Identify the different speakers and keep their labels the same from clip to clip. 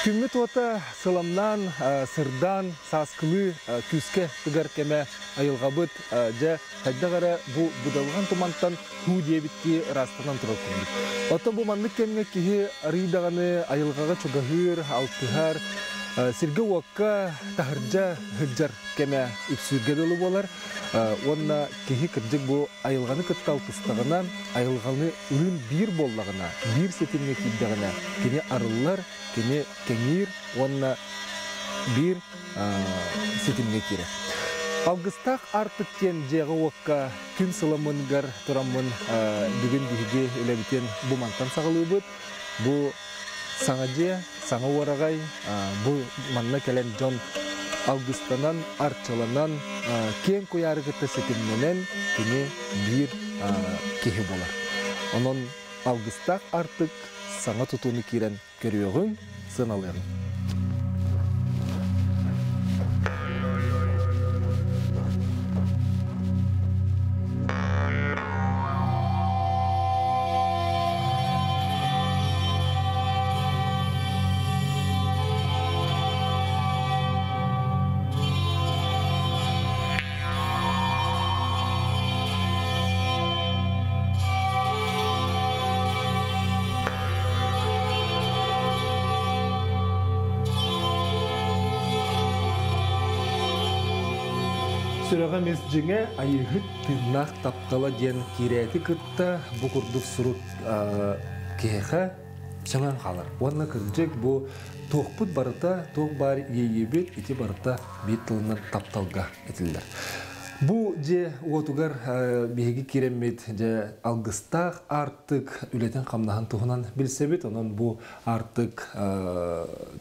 Speaker 1: Күммүт уота сыламнаан, сырдаан, сааскылыы күүскэ тыгар кэмэ айылҕабыт дьэ хайдах эрэ бу будалҕан тумантан һуу диэбиттии ыраастанан турар курдук. Оттон бу маннык кэмҥэ киһи арыый даҕаны айылҕаҕа чугаһыыр, алтыһар, сиргэ-уокка таһырдьа сылдьар кэмэ үксүүргэ дылы буолар. Уонна киһи кырдьык бу айылҕаны кытта алтыстаҕына, айылҕаны ылын биир буоллаҕына, биир ситимҥэ киирдэҕинэ, кини арыллар, кини кэҥиир уонна биир ситимҥэ киирэр. Алгыстаах Артык диэн дьиэҕэ-уокка күн сыламмыныгар тураммын бүгүн биһиги үлэбитин бу мантан саҕалыыбыт. Бу саҥа дьиэ, саҥа уораҕай, бу манна кэлэн дьон алгыстанан, арчыланан, киэҥ куйаары кытта ситимнэнэн кини биир киһи буолар. Онон алгыстаах артык саҥа тутууну киирэн көрүөҕүҥ, сыаналыаҕыҥ. Сүрэҕим ис дьиҥэ Айыыһыт тыыннаах таптала диэн киирээти кытта бу курдук сурук киһиэхэ сөҥөн хаалар. Уонна кырдьык бу туохпут барыта, туох баар иэйиибит ити барыта биир тылынан тапталга этиллэр. Бу дьиэ уотугар биһиги киирэммит дьэ алгыстаах аартык үлэтин-хамнаһын туһунан билсэбит. Онон бу аартык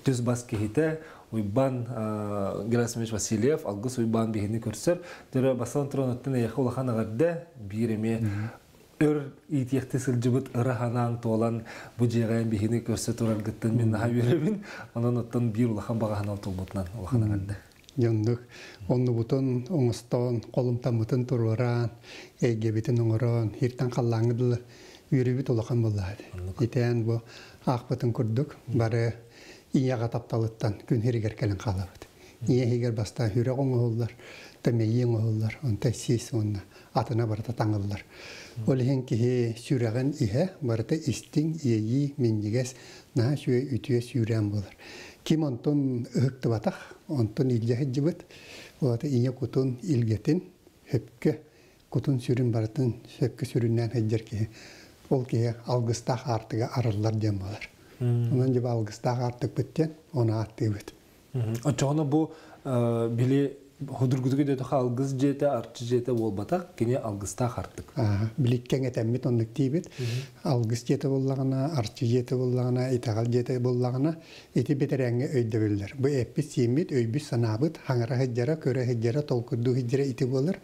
Speaker 1: түс-бас киһитэ Уйбаан Герасимович Васильев, Алгыс Уйбаан биһини көрсөр. Дөрө бастан туран оттон эйиэхэ улахан эҕэрдэ, биир эмиэ өр иитиэхти сылдьыбыт ыра санаан туолан бу дьиэҕэ биһини көрсө тураргыттан мин наһаа үөрэбин. Онон оттон биир улахан баҕаһынан туолбутунан улахан эҕэрдэ.
Speaker 2: Дьоннук оннубутун оҥостон, холумтаммытын туруораан, эйгэбитин оҥорон, хиртэн халлааҥҥа дылы үөрүүбүт улахан буоллаҕа. Итээн бу аахпытын курдук бары ийэҕэ тапталыттан күн сиригэр кэлэн хаалабыт. Ийэ иһигэр бастаан сүрэх оҥоһуллар, тэмэйии оҥоһуллар, онтон сиис уонна атына барыта таҥыллар. Ол иһин киһи сүрэҕин иһэ барыта истиҥ, иэйии, минньигэс, наһаа үчүгэй үтүө сүүрээн буолар. Ким онтон ыһыктыбатах, онтон илдьэ сылдьыбыт, ол аата ийэ кутун илгэтин сөпкө, кутун сүрүн барытын сөпкө сүрүннээн сылдьар киһи, ол киһи алгыстаах аартыга арыллар диэн буолар. Онон дьэ алгыстаах аартыкпыт диэн ону ааттыыбыт.
Speaker 1: Оччоҕуна бу били худургутук өйдөтөхө алгыс дьиэтэ, арчы дьиэтэ буолбатах, кини алгыстаах артык.
Speaker 2: Биликкэҥ этэммит оннук диибит. Алгыс дьиэтэ буоллаҕына, арчы дьиэтэ буоллаҕына, итэҕэл дьиэтэ буоллаҕына, ити бэтэрээҥҥэ өйдөбүллэр. Бу эппит-сииммит, өйбүт-санаабыт хаҥара сылдьара, көрө сылдьара, толкуйдуу сылдьара ити буолар.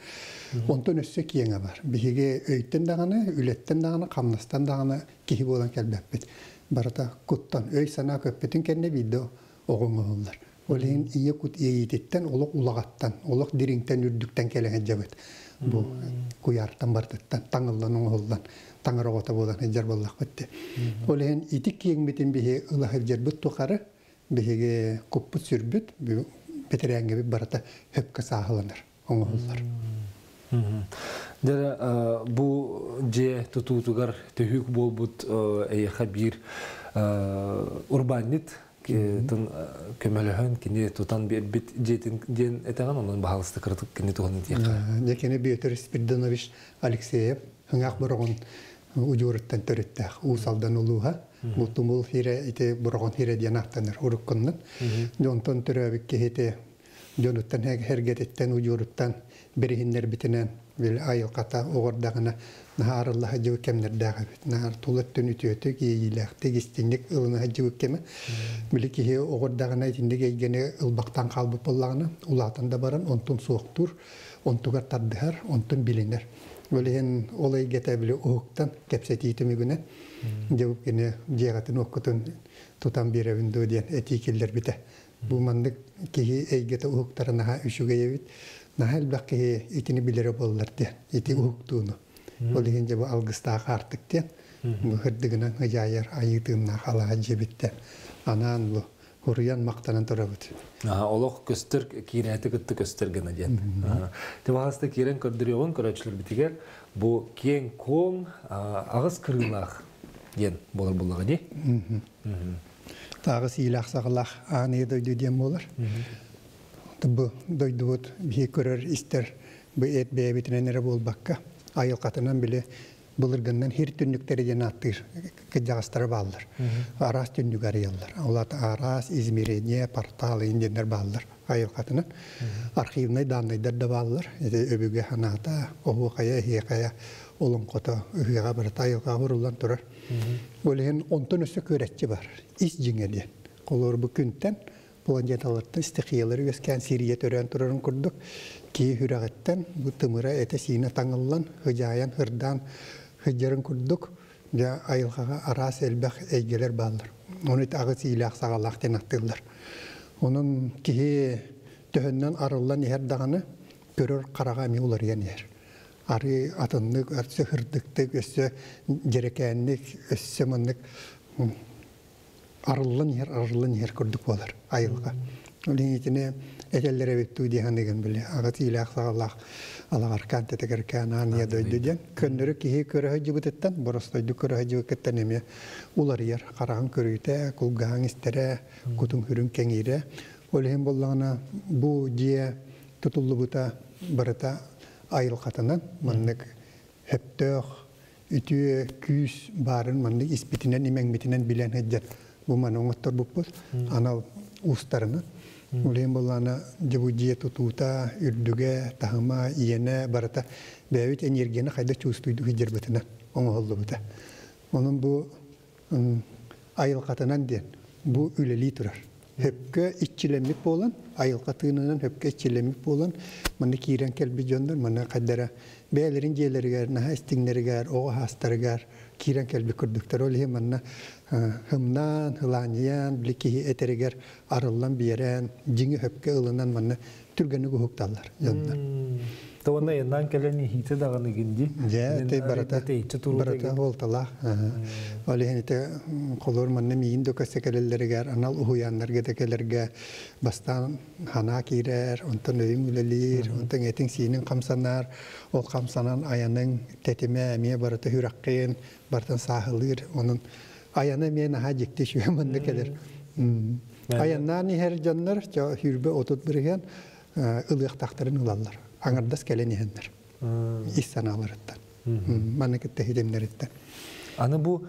Speaker 2: Онтон өссө киэҥэ бар. Биһиги өйтөн даҕаны, үлэттэн даҕаны, хамнастан даҕаны киһи буолан кэлбэппит. Барыта куттан, өй-санаа көппүтүн кэннэ биирдэ оҕо оҥоһуллар. Ол иһин ийэ кут иэйиититтэн олох улаҕаттан, олох дириҥтэн үрдүктэн кэлэн сылдьабыт. Бу куйаартан бардыттан таҥыллан оҥоһуллан таҥара оҕото буолан сылдьар буоллахпыт дии. Ол иһин ити киэҥмитин биһи ыла сылдьарбыт тухары биһиги куппут сүрбүт бэтэрээҥҥэбит барыта хөпкө сааһыланар, оҥоһуллар.
Speaker 1: Дьэ бу дьиэ тутуутугар төһүүк буолбут эйиэхэ биир урбаанньыт көмөлөһөн кини тутан биэрбит дьиэтин диэн этэҕин онон баһаалыста кыратык кини туһунан этиэххэ.
Speaker 2: Дьэ кини Петр Спиридонович Алексеев Ыҥаах Бороҕон удьуоруттан төрүттээх Уус Алдан улууһа бу тумул хирэ ити Бороҕон хирэ диэн ааттанар уруккуннан. Дьонтон төрөөбүт киһити дьонуттан эргэтиттэн удьуоруттан бэриһиннэрбитинэн били айылҕата оҕордаҕына наһаа арылла сылдьыбыт кэмнэрдээх эбит. Наһаа тула өттүн үтүөтүк, иэйиилээхтик, истиҥник ылына сылдьыбыт кэмэ. Били киһи оҕордаҕына итинник эйгэни ылбахтаан хаалбыт буоллаҕына, улаатан да баран онтун суохтуур, онтугар тардыһар, онтун билинэр. Ол иһин ол эйгэтэ били уһуктан кэпсэтии түмүгүнэн дьэ кини дьиэҕитин уоккутун тутан биэрэбин дуо диэн этии киллэрбитэ. Бу маннык киһи эйгэтэ уһуктара наһаа үчүгэй эбит. Наһаа элбэх киһи итини билэрэ буоллар диэн, ити уһуктууну. Ол иһин дьэ бу алгыстаах аартык диэн, бу ырдыгынан ыдьаайар айыы тыыннаах алаһа дьиэбиттэн анаан бу Хуруйан мактанан турабыт.
Speaker 1: Олох көстөр киирээти кытта көстөр гына диэн. Тибаһаста киирэн көрдөрүөҕүн көрөөччүлэрбитигэр бу киэҥ куоҥ аҕыс кырыылаах диэн буолар буллаҕа дии.
Speaker 2: Тааҕыс иилээх саҕалаах аан дойду диэн буолар. Бу дойдубут биһи көрөр истэр бу эт бэйэбитинэн эрэ буолбакка айылҕатынан били былыргыннан хир түннүктери диэн ааттыыр кыдьаҕастара бааллар. Араас түннүк арыйаллар. Олат араас измерение, портал индиэннэр бааллар айылҕатынан. Архивнай данныйдар да бааллар. Ити өбүгэ ханаата, оһуохайа, эһиэхайа, олоҥхото, ыһыаҕа барыта айылҕаҕа уруллан турар. Ол иһин онтон өссө күөрэччи бар. Ис дьиҥэ диэн. Холобур бу күнтэн планеталартан стихиялары үөскээн сирийэ төрөөн турарын курдук кии хүрэҕиттэн бу тымыра этэ сиинэ таҥыллан хыдьаайан хырдаан хыдьарын курдук дьэ айылҕаҕа араас элбэх эйгэлэр бааллар. Ону аҕыс иилээх саҕалаах диэн аттыыллар. Онон киһи төһөннөн арыллан иһэр даҕаны көрөр хараҕа эмиэ уларыйан иһэр. Арыы атыннык, өссө хырдыктык, өссө дьэрэкээнник, өссө маннык арыллан иһэр, арыллан иһэр курдук буолар айылҕа. Ол иһин этэллэр эбит дуу дии саныыгын били аҕыс иилээх саҕалаах алаҕаркаан тэтэгэркээн аан ийэ дойду диэн көннөрү киһи көрө сылдьыбытыттан боростойдук көрө сылдьыбыккыттан эмиэ уларыйар хараҕын көрүүтэ, кулгааҕыҥ истэрэ, кутуҥ сүрүн кэҥиирэ. Ол иһин буоллаҕына бу дьиэ тутуллубута барыта айылҕатынан маннык сөптөөх үтүө күүс баарын маннык испитинэн имэҥмитинэн билэн сылдьар бу маны оҥотторбуппут анал уустарынан. Ол иһин буоллаҕына дьэ бу дьиэ тутуута, үрдүгэ, таһыма, иэнэ барыта бэйэбит энергияны хайдах чувствуйдуу сылдьарбытынан оҥоһуллубута. Онон бу айылҕатынан диэн бу үлэлии турар. Хөпкө иччилэммит буолан, айылҕа тыынынан хөпкө иччилэммит буолан, манна киирэн кэлбит дьоннор манна хайдара бэйэлэрин дьиэлэригэр, наһаа истиҥнэригэр, оҕо хаастарыгар киирэн кэлбит курдуктар. Ол иһин манна хымнаан, хылаанньыйан, били киһи этэригэр арыллан биэрэн, дьиҥи хөпкө ылынан манна түргэнник уһукталлар дьоннор.
Speaker 1: Туонна яннан кэлэн иһиитэ даҕаны гинди.
Speaker 2: Дьэ, тэй барата барата буолталаах. Ол иһин ити холор манна миин да көсө кэлэллэригэр анал уһуйааннарга да кэлэргэ бастаан ханаа киирэр, онтон өйүҥ үлэлиир, онтон этиҥ сиинин хамсанар, ол хамсанан айаныҥ тэтимэ эмиэ барыта хүрэххин барытын сааһылыыр. Онон айана эмиэ наһаа дьикти үчүгэй манна кэлэр. Айаннаан иһэр дьоннор сүүрбэ 30% ылыахтаахтарын ылаллар. Аҥардас кэлэн иһэннэр. Ис санааларыттан. Манна кытта хитимнэриттэн.
Speaker 1: Аны бу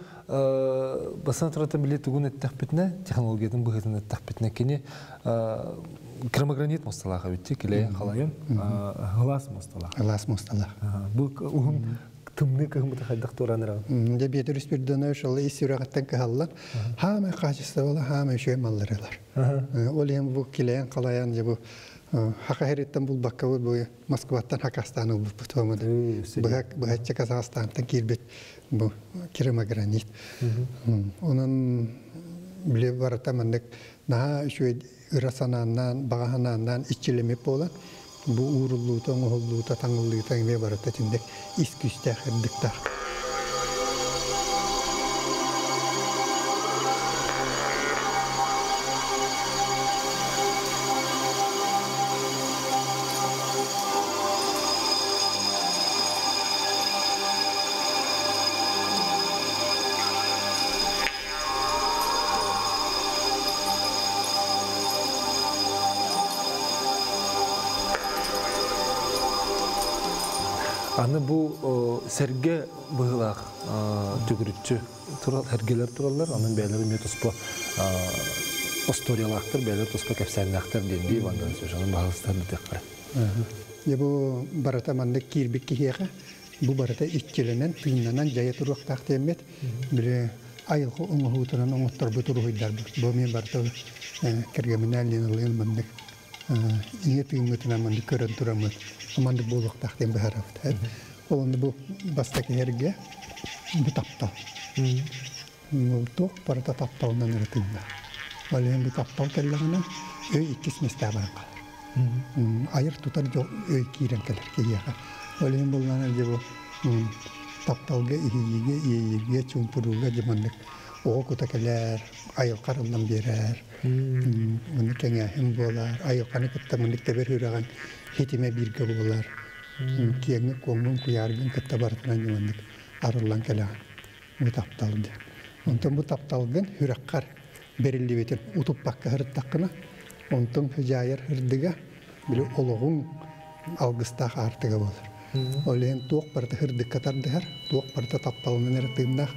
Speaker 1: бастан турата били тугун эттэхпитинэ, технологиятын быһыытын эттэхпитинэ, кини керамогранит мосталаах эбитти, килэйэн халайын, ылаас мосталаах.
Speaker 2: Ылаас мосталаах.
Speaker 1: Бу уһун тымныы кыһыммыты хайдах туоран эрэҕин?
Speaker 2: Дьэ Петр Спиридонович ол ис сүрэҕиттэн кыһаллан, хаамай хаачыстыбала хаамай үчүгэй малларылар. Ол иһин бу килэйэн халайан дьэ бу хака хериттен булбакка бу Москваттан Хакастан ылбыппыт быһаччы Казахстантан киирбит бу керамогранит. Онон били барыта маннык наһаа үчүгэй ыра санааннаан, баҕа санааннаан иччилэммит буолан бу ууруллуута, оҥоһуллуута, таҥыллыыта эмиэ барыта итинник ис күүстээх эрдиктаах.
Speaker 1: Аны бу сэргэ быһыылаах төгүрүччү эргэлэр тураллар, онон бэйэлэр эмиэ туспа историялаахтар, бэйэлэр туспа кэпсээннээхтэр диэн дии Иван Иванович, онон баһылыстар бүтүөххэ.
Speaker 2: Дьэ бу барыта маннык киирбит киһиэхэ бу барыта иччилэнэн, тыыннанан дьайа туруохтаах диэммит, били айылҕа оҥоһуутунан оҥотторбут уруһуйдарбыт. Бу мен барыта кэргэминээн Леналыын маннык ийэ тыыммытынан маннык көрөн тураммыт маннык буолуохтаах диэн быһаарабыт. Ол онно бу бастакы эргэ бу таптал. Туох барыта тапталынан эрэ тыыннар. Ол иһин бу таптал кэллэҕинэ өй иккис миэстэҕэ баран хаалар. Айар тутар дьол өй киирэн кэлэр киһиэхэ. Ол иһин буоллаҕына дьэ бу тапталга иһийиигэ, иэйиигэ, чуумпурууга дьэ маннык. Оҕо кута кэлэр, айылҕа арыллан биэрэр, маннык кэҥээһин буолар, айылҕаны кытта маннык тэбэр үрэҕин хитимэ бииргэ буолар. Киэҥҥин, куоҥҥун, куйааргын кытта барытынан маннык арыллан кэлэҕин. Бу таптал диэн. Онтон бу тапталгын сүрэххэр бэриллибитин утуппакка сырыттаххына, онтон сыдьаайар сырдыга били олоҕуҥ алгыстаах аартыга буолар. Ол иһин туох барыта сырдыкка тардыһар, туох барыта тапталынан эрэ тыыннаах.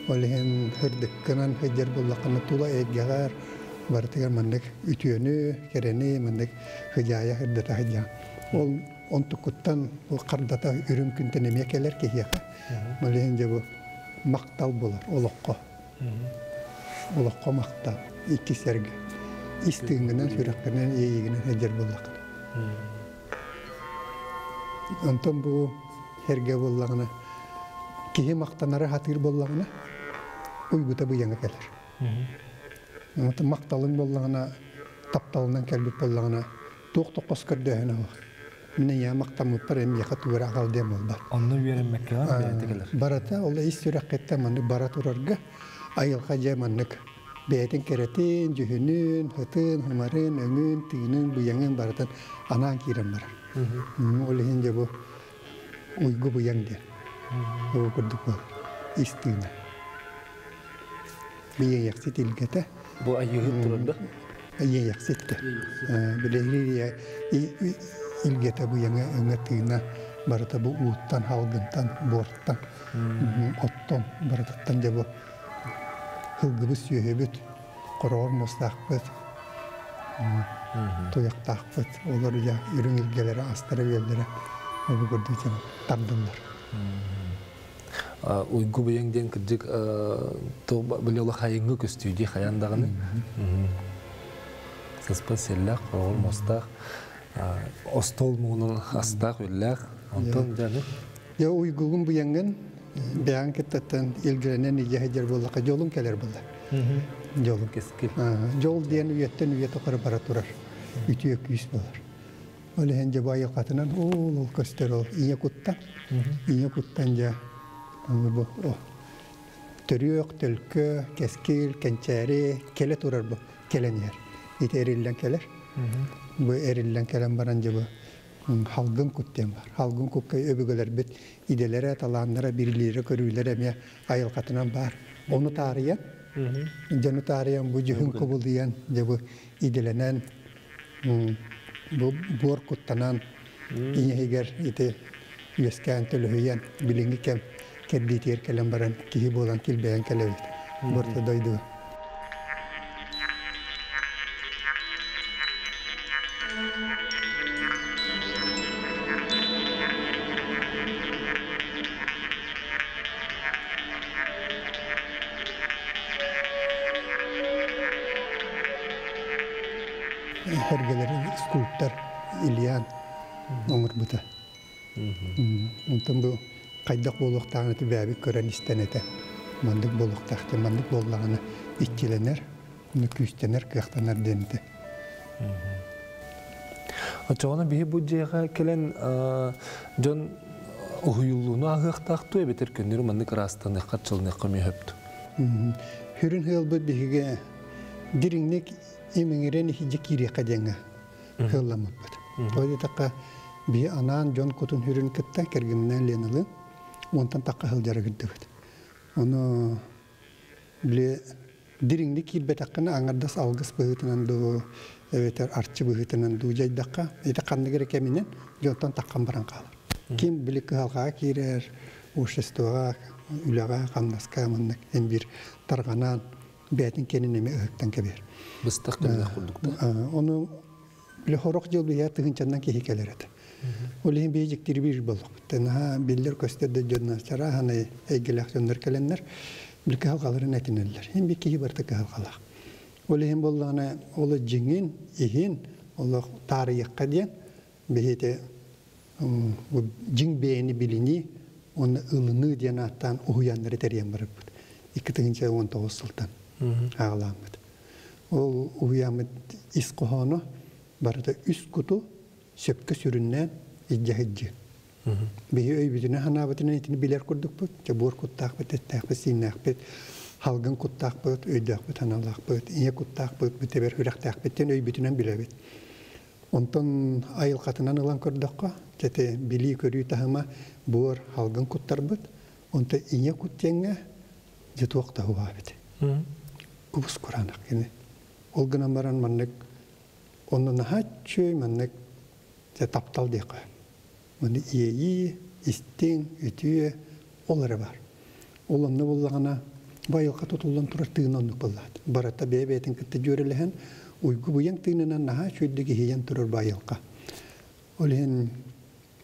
Speaker 2: Ол иһин сырдыккынан сылдьар буоллаххына тула эйгэҕэр барытыгар маннык үтүөнү, кэрэни маннык сыдьаайа сырдата сылдьаҕын. Ол онтуккуттан бу хардата үрүҥ күнтэн эмиэ кэлэр киһиэхэ. Ол иһин дьэ бу махтал буолар олоххо. Олоххо махтал икки сэргэ. Ис тыыҥҥынан, сүрэххинэн, иэйиигинэн сылдьар буоллаххына. Онтон бу сэргэ буоллаҕына, киһи махтанары сатыыр буоллаҕына, уйгута быйаҥа кэлэр. Онтон махталыҥ буоллаҕына, тапталынан кэлбит буоллаҕына, туох да хос көрдөөһүнэ суох. Мин эйиэхэ махтаммыппар эн миэхэ тугу эрэ аҕал диэн буолбат.
Speaker 1: Онно үөрэммэккэҕин бэйэтэ кэлэр.
Speaker 2: Барыта ол ис сүрэххиттэн маннык бара турарга айылҕа дьэ маннык бэйэтин кэрэтин, дьүһүнүн, ытын, ымарын, өҥүн, тыынын, быйаҥын барытын анаан киирэн барар. Ол иһин дьэ бу уйгу быйаҥ диэн. Ол курдук буолар. Ис тыына. Иэйэхсит илгэтэ.
Speaker 1: Бу айыыһыт турар да?
Speaker 2: Иэйэхсит да. Билигин илгэтэ быйаҥа өҥө тыына барыта бу ууттан, халгынтан, буортан, оттон барытыттан дьэ бу ылгыбыт сүөһүбүт, хороҕор муостаахпыт, туйахтаахпыт, олор дьэ үрүҥ илгэлэрэ, астара-үөллэрэ ол курдук тардыллар.
Speaker 1: Уйгу быйаҥ диэн кырдьык били олох айыҥҥы көстүү дии хайаан даҕаны. Сыспа сэллээх, хороҕор муостаах, остуол муҥунан астаах, үөллээх. Онтон дьэ
Speaker 2: Дьэ уйгугун быйаҥын бэйэҥ кыттаттан илгирэнэн илдьэ сылдьар буоллахха дьолуҥ кэлэр буолла. Дьолуҥ.
Speaker 1: Кэскил.
Speaker 2: Дьол диэн үйэттэн үйэ тухары бара турар үтүө күүс буолар. Ол иһин дьэ бу айылҕатынан ол ол көстөр ол ийэ куттан ийэ куттан дьэ бу төрүөх, төлкө, кэскил, кэнчээри кэлэ турар бу кэлэн иһэр. Ити эриллэн кэлэр. Бу эриллэн кэлэн баран дьэ бу халгын кут диэн бар. Халгын кукка өбүгэлэрбит идэлэрэ, талааннара, билиилэрэ, көрүүлэрэ эмиэ айылҕатынан баар. Ону таарыйан, дьону таарыйан бу дьүһүн кубулуйан, дьэ бу идэлэнэн, бу буор куттанан, ийэһигэр ити үөскээн төлөһүйэн, билиҥҥи кэм кэрдиитигэр кэлэн баран киһи буолан килбэйэн кэлэбит. Борто дойду. Эргэлэрин скульптор Ильян оҥорбута. Онтон бу хайдах буолуохтааҕын бэйэбит көрөн истэн этэ. Маннык буолуохтаах диэн, маннык буоллаҕына иччилэнэр, күүстэнэр, кыахтанар диэн этэ.
Speaker 1: Оччоҕуна биһи бу дьиэҕэ кэлэн дьон уһуйуллууну аһыахтаах дуо эбэтэр көннөрү маннык ыраастаныахха, арчыланыахха эмиэ сөп дуо?
Speaker 2: Сүрүн сыалбыт биһиги дириҥник имиҥирэн иһирдьэ киириэххэ диэҥҥэ сыалламмыппыт. Тоҕо диэтэххэ, биһи анаан дьон кутун-сүрүн кытта кэргэмминээн Леналыын уонтан тахха сылдьара кырдыбыт. Ону били дириҥник киирбэтэххинэ аҥардас алгыс быһыытынан дуу, эбэтэр арчы быһыытынан дуу дьайдахха, ити ханнык эрэ кэминэн дьонтон таххан баран хаалар. Ким били кыһалҕаҕа киирэр, обществоҕа, үлэҕэ, хамнаска маннык эн биир тарҕанан бэйэтин кэнин эмиэ ыһыктан кэбиһэр.
Speaker 1: Быстах кэмнээх курдук да.
Speaker 2: Ону били сорох дьыл биһиэхэ тыһыынчаннан киһи кэлэр этэ. Ол иһин биһи дьиктирбиир буоллахпыт. Наһаа биллэр-көстөр да дьоннор чарааһынай эйгэлээх дьоннор кэлэннэр били кыһалҕаларын этинэллэр. Иһин би киһи барыта кыһалҕалаах. Ол иһин буоллаҕына ол дьиҥин, иһин олох таарыйыахха диэн биһи бу дьиҥ бэйэни билинии уонна ылыныы диэн ааттаан уһуйааннары тэрийэн барбыт. 2019 сылтан аҕалааммыт. Ол уһуйааммыт ис хоһооно барыта үс куту сөпкө сүрүннээн илдьэ сылдьыы. Биһи өйбүтүнэн санаабытынан итини билэр курдукпут, чэ буор куттаахпыт, эттээхпит, сииннээхпит, Халгын куттаахпыт, өйдөөхпүт, аналлаахпыт, ийэ куттаахпыт, бүтэбэр хүрэхтээхпиттэн өйбүтүнэн билэбит. Онтон айылҕатынан ылан көрдөххө, чэти билии-көрүү таһыма буор халгын куттарбыт, онто ийэ кут диэҥҥэ дьэ туох да уһаабыт. Кубус кураанах кини. Ол гынан баран маннык онно наһаа үчүгэй маннык дьэ таптал диэххэ. Маны иэйии, истиҥ, үтүө ол эрэ баар. Ол онно буллаҕына бу айылҕа тутуллан турар тыына оннук буоллаҕа. Барыта бэйэ-бэйэтин кытта дьүөрэлэһэн, уйгу-быйаҥ тыынынан наһаа үчүгэйдик иһийэн турар бу айылҕа. Ол иһин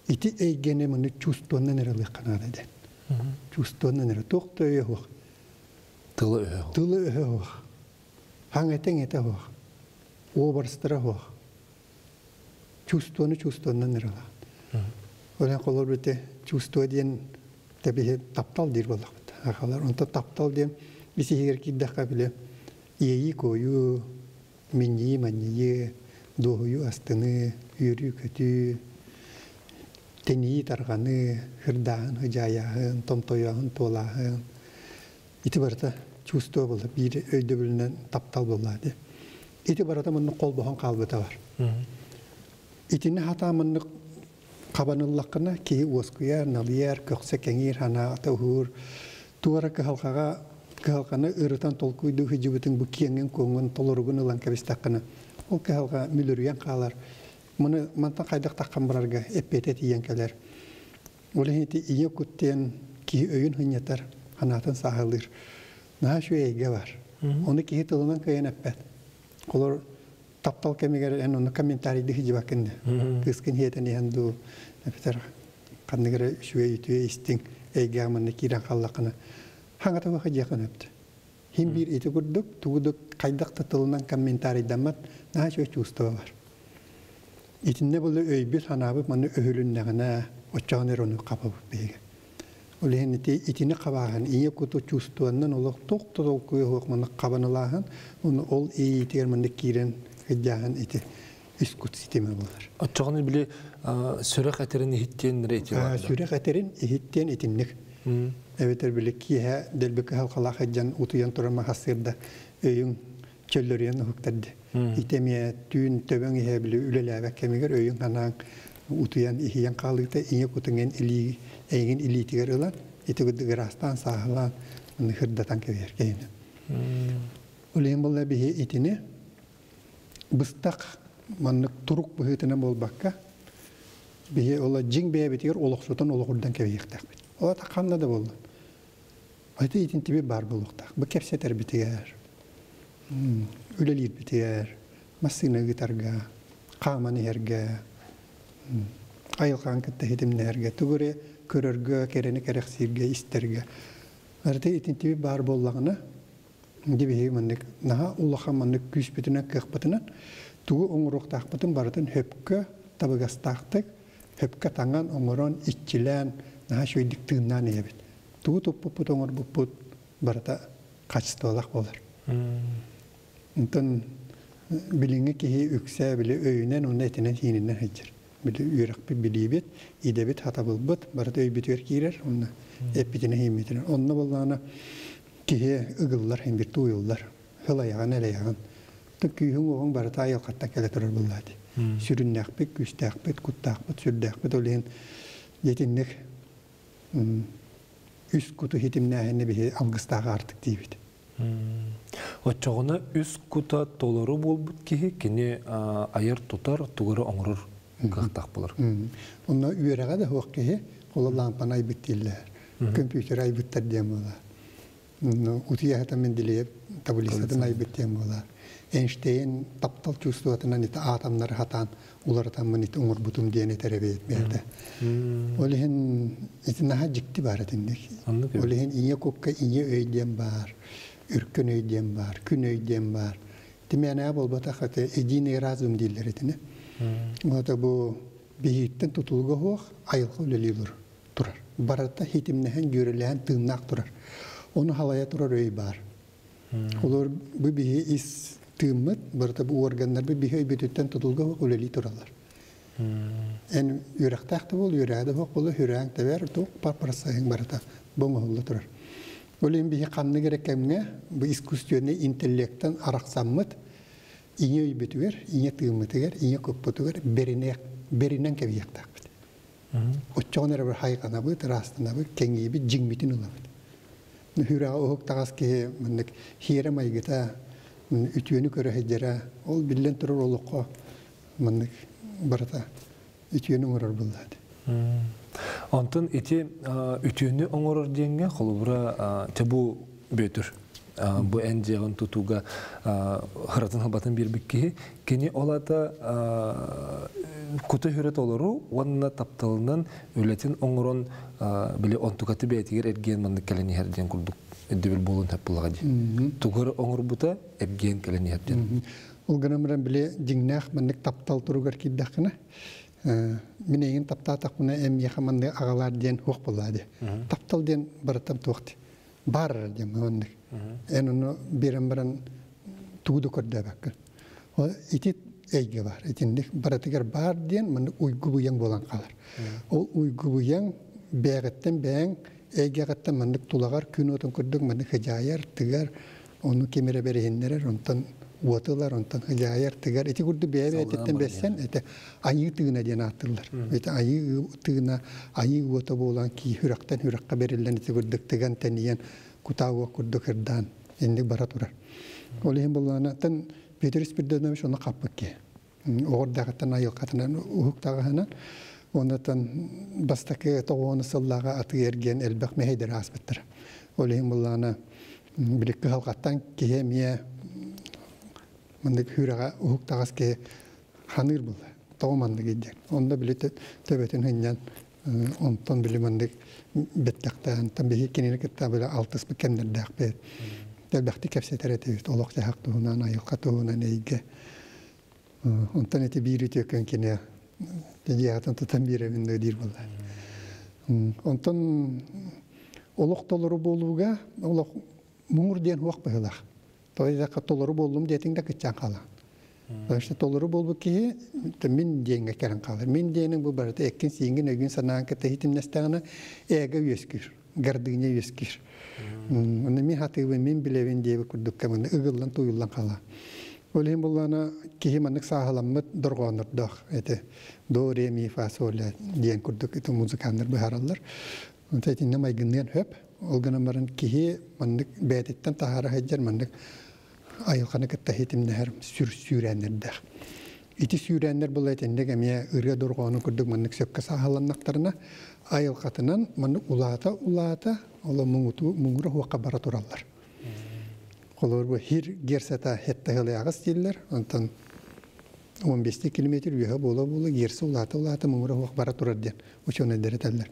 Speaker 2: ити эйгэни маны чувствоннан эрэ ылыахха наада диэн. Чувствоннан эрэ туох да өйө суох.
Speaker 1: Тылы өһө.
Speaker 2: Тылы өһө суох. Хаҥ этэ этэ суох. Уобарастара суох. Чувствоны чувствоннан эрэ ылаҕын. Ол иһин холобур ити чувство диэн тэбиһи таптал диир буоллахпыт. Ахалар онто таптал диэн ис иһигэр киирдэххэ били иэйии-куойуу, минньийии-манньыйыы, дуоһуйуу, астыныы, үөрүү-көтүү, тэнийии-тарҕаныы, ырдааһын, ыдьаайааһын, томтойооһун, туолааһын. Ити барыта чувство буолла, биир өйдөбүлүнэн таптал буолла дии. Ити барыта маннык холбоһон хаалбыта бар. Итини хатаа маннык хабаныллаххына киһи уоскуйар, налыйар, көхсө кэҥиир, санаата уһуур, туора кыһалҕаҕа кыһалҕаны ырытан толкуйдуу сылдьыбытыҥ бу киэҥҥин-куоҥҥун толоругун ылан кэбистэххинэ, ол кыһалҕа мүлүрүйэн хаалар. Маны мантан хайдах таххан барарга эппиэтэ тиийэн кэлэр. Ол иһин ити ийэ кут диэн киһи өйүн сынньатар, санаатын сааһылыыр. Наһаа үчүгэй эйгэ бар. Ону киһи тылынан кыайан эппэт. Олор таптал кэмигэр эн ону комментарийдыы сылдьыбаккын да. Кыыскын иһэтэн иһэн дуу, эбэтэр ханнык эрэ үчүгэй үтүө истиҥ эйгэҕэ манна киирэн хааллаххына, хаҥата баха дьиэххин өптө. Хин биир ити курдук тугу да хайдах да тылынан комментарийдаммат наһаа үчүгэй чувство бар. Итиннэ было өйбүт санаабыт манна өһүлүннэҕинэ, оччоҕуна эрэ ону хапабыт биһиги. Ол иһин ити итини хабааһын, ийэ куту чувствованнан олох туох да толкуйа суох манна хабанылааһын, уонна ол иэйиитигэр манна киирэн ыйдааһын ити үс кут ситимэ буолар.
Speaker 1: Оччоҕуна били сүрэх этэрин иһиттиэн эрэ ити бар.
Speaker 2: Сүрэх этэрин иһиттиэн итинник. Эбэтэр били киэһэ дэлби кыһалҕалаах сылдьан утуйан туран маһассыырда өйүҥ чөллөрүйэн уһуктарды. Ити эмиэ түүн төбөҥ иһэ били үлэлээбэт кэмигэр өйүҥ санааҥ утуйан иһийэн хаалыыта ийэ кутуҥ илии эйигин илиитигэр ылан ити курдук ыраастаан сааһылаан хырдатан кэбиһэр киһини. Ол иһин буолла биһи итини быстах маннык турук быһыытынан буолбакка биһи ола дьиҥ бэйэбитигэр олохсутан олоҕурдан кэбиһиэхтээхпит. Ол ата ханна да буоллун. Ити итинтиби баар буолуохтаах. Бу кэпсэтэрбитигэр, үлэлиирбитигэр, массыына ыытарга, хааман иһэргэ, айылҕаҕын кытта ситимнэһэргэ, тугу эрэ көрөргө, кэрэни кэрэхсииргэ, истэргэ. Арыты итинтиби баар буоллаҕына, дьэ биһиги маннык наһаа улахан маннык күүспүтүнэн, кыахпытынан тугу оҥоруохтаахпытын барытын сөпкө, табыгастаахтык, сөпкө таҥан, оҥорон, иччилээн, наһаа үчүгэйдик тыыннаан иһэбит. Тугу туппуппут, оҥорбуппут барыта качестволаах буолар. Онтон билиҥҥи киһи үксэ били өйүнэн уонна этинэн-сиининэн сылдьар. Били үөрэхпит, билиибит, идэбит, хатабылбыт барыта өйбүтүгэр киирэр, уонна эппитинэн-сииммитинэн. Онно буоллаҕына киһи ыгыллар, иһин бир тууйуллар. Һылайаҕын, элэйэҕин. Күүһүҥ-уоҕуҥ барыта айылҕаттан кэлэ турар буоллаа дии. Сүрүннээхпит, күүстээхпит, куттаахпыт, сүрдээхпит ол иһин итинник үс куту хитимнээһини биһи алгыстаах аартык диибит.
Speaker 1: Оччоҕуна үс кута толору буолбут киһи кини айар-тутар, тугу эрэ оҥорор кыахтаах буолар.
Speaker 2: Онно үөрэҕэ да суох киһи ол лампаны айбыт дииллэр. Компьютер айбыттар диэн буолар. Утуйаһыта Менделеев таблицатын айбыт диэн буолар. Эйнштейн таптал чувствотынан ити атомнары хатаан уларытаммын ити оҥорбутум диэн этэр эбит бэйэтэ. Ол иһин ити наһаа дьикти баар этинник. Ол иһин ийэ кукка ийэ өй диэн баар, өркөн өй диэн баар, күн өй диэн баар. Тимээнэҕэ буолбатах это единый разум дииллэр этини. Ота бу биһииттэн тутулуга суох айылҕа үлэлии турар. Барыта хитимнэһэн, дьүөрэлэһэн тыыннаах турар. Ону халайа турар өй баар. Олор бу биһи ис тыыммыт, барыта бу органнарбыт биһи өйбүтүттэн тутулга үлэлии тураллар. Эн үөрэхтээх да буол, үөрэҕэ да суох буолла, үрэҕиҥ тэбэр, туох пар барата боҥоһулла турар. Ол иһин биһи ханнык эрэ кэмҥэ бу искусственнай интеллектэн арахсаммыт ийэ өйбүтүгэр, ийэ тыыммытыгар, ийэ куппутугар бэринэн кэбиһиэхтээхпит. Оччоҕуна эрэ бір хайҕанабыт, ыраастанабыт, кэҥиибит, дьиҥмитин ылабыт. Хүрэҕэ уһук таҕас киһи маннык хиэрэ майгыта, үтүөнү көрө сылдьара, ол биллэн турар олоххо маннык барыта үтүөнү оҥорор буоллаат.
Speaker 1: Онтон ити үтүөнү оҥорор диэҥҥэ холобура чэ бу Бүөтүр бу эн дьиэҕин тутууга хыратын халбатын биэрбит киһи кини ол ата кута хүрэ толору уонна тапталынан үлэтин оҥорон били онтукаты бэйэтигэр эргиэн маннык кэлэн иһэр диэн курдук өйдөбүл буолуон сөп буоллаҕа дии. Тугу оҥорбута эргиэн кэлэн иһэр диэн.
Speaker 2: Ол гынан баран били дьиҥнээх маннык таптал туругар киирдэххинэ мин эйигин таптаатахпына эн миэхэ маннык аҕалаар диэн суох буоллаа дии. Таптал диэн барытан туох дии. Бар диэн маннык. Эн ону биэрэн баран тугу да көрдөөбөккүн. Ол ити эйгэ бар. Итинник барытыгар бар диэн маннык уйгу быйаҥ буолан хаалар. Ол уйгу быйаҥ бэйэҕиттэн бэйэҥ эйгэҕиттэн маннык тулаҕар күн уотун курдук маннык хыдьаайар, тыгар, ону ким эрэ бэриһиннэрэр, онтон уоту ылар, онтон хыдьаайар, тыгар. Ити курдук бэйэ бэйэтиттэн бэссэн, это айыы тыына диэн ааттыыллар. Ити айыы тыына, айыы уота буолан кии сүрэхтэн сүрэххэ бэриллэн ити курдук тыган тэнийэн кутаа уот курдук ырдаан инник бара турар. Ол иһин буллаана тан Петр Спиридонович ону хаппыт киһи. Оҕордаахыттан айылҕатынан уһуктаҕаһынан оннотон бастакы тоҕуону сыллааҕы атыы эргиэн элбэх мэһэйдэр ааспыттара. Ол иһин буллаана били кыһалҕаттан киһи эмиэ маннык хүүрэҕэ уһуктаҕас киһи ханыыр булла. Тоҕо маннык диэн. Онно били төбөтүн хынньан онтон били маннык бэттэхтээн биһи кинини кытта били алтыспыт кэмнэрдээхпит. Элбэхтик кэпсэтэр этибит. Олох-дьаһах туһунан, айылҕа туһунан эйгэ. Онтон ити биир үтүөкэн кини дьиэҕитин тутан биэрэбин диир буолла. Онтон олох толору буолууга олох муҥур диэн уох быһыылаах. Тоҕо толору буоллум диэтиҥ да кыччаан хаалаҕын. Потому что толору буолбут киһи мин диэҥҥэ кэлэн хаалар. Мин диэниҥ бу барыта эккин-сииҥҥин өйгүн-санааҥ кытта иһитимнэстэҕинэ эго үөскүүр, гордыня үөскүүр. Онно мин хатыыбын, мин билэбин диэбит курдукка манна ыгыллан туйуллан хаалар. Ол иһин буллаана киһи маннык сааһыламмыт дорҕооннордоох эти до ре ми фа соль ля диэн курдук ити музыканнар быһаараллар. Онто итиннэ майгынныан сөп. Ол гынан баран киһи маннык бэйэтиттэн таһаара сылдьар маннык айылҕаны кытта ситимнэһэр сүр сүүрээннэрдээх. Ити сүүрээннэр була итинник эмиэ ырыа дорҕоонун курдук маннык сөпкө сааһыланнахтарына айылҕатынан маннык улаата-улаата ол муҥутуу муҥура уохха бара тураллар. Холобур бу хир герсата хеттаһылыаҕас дииллэр, онтон 15 километр үөһэ буола-буола герса улаата-улаата муҥура уох бара турар диэн учуонайдар этэллэр.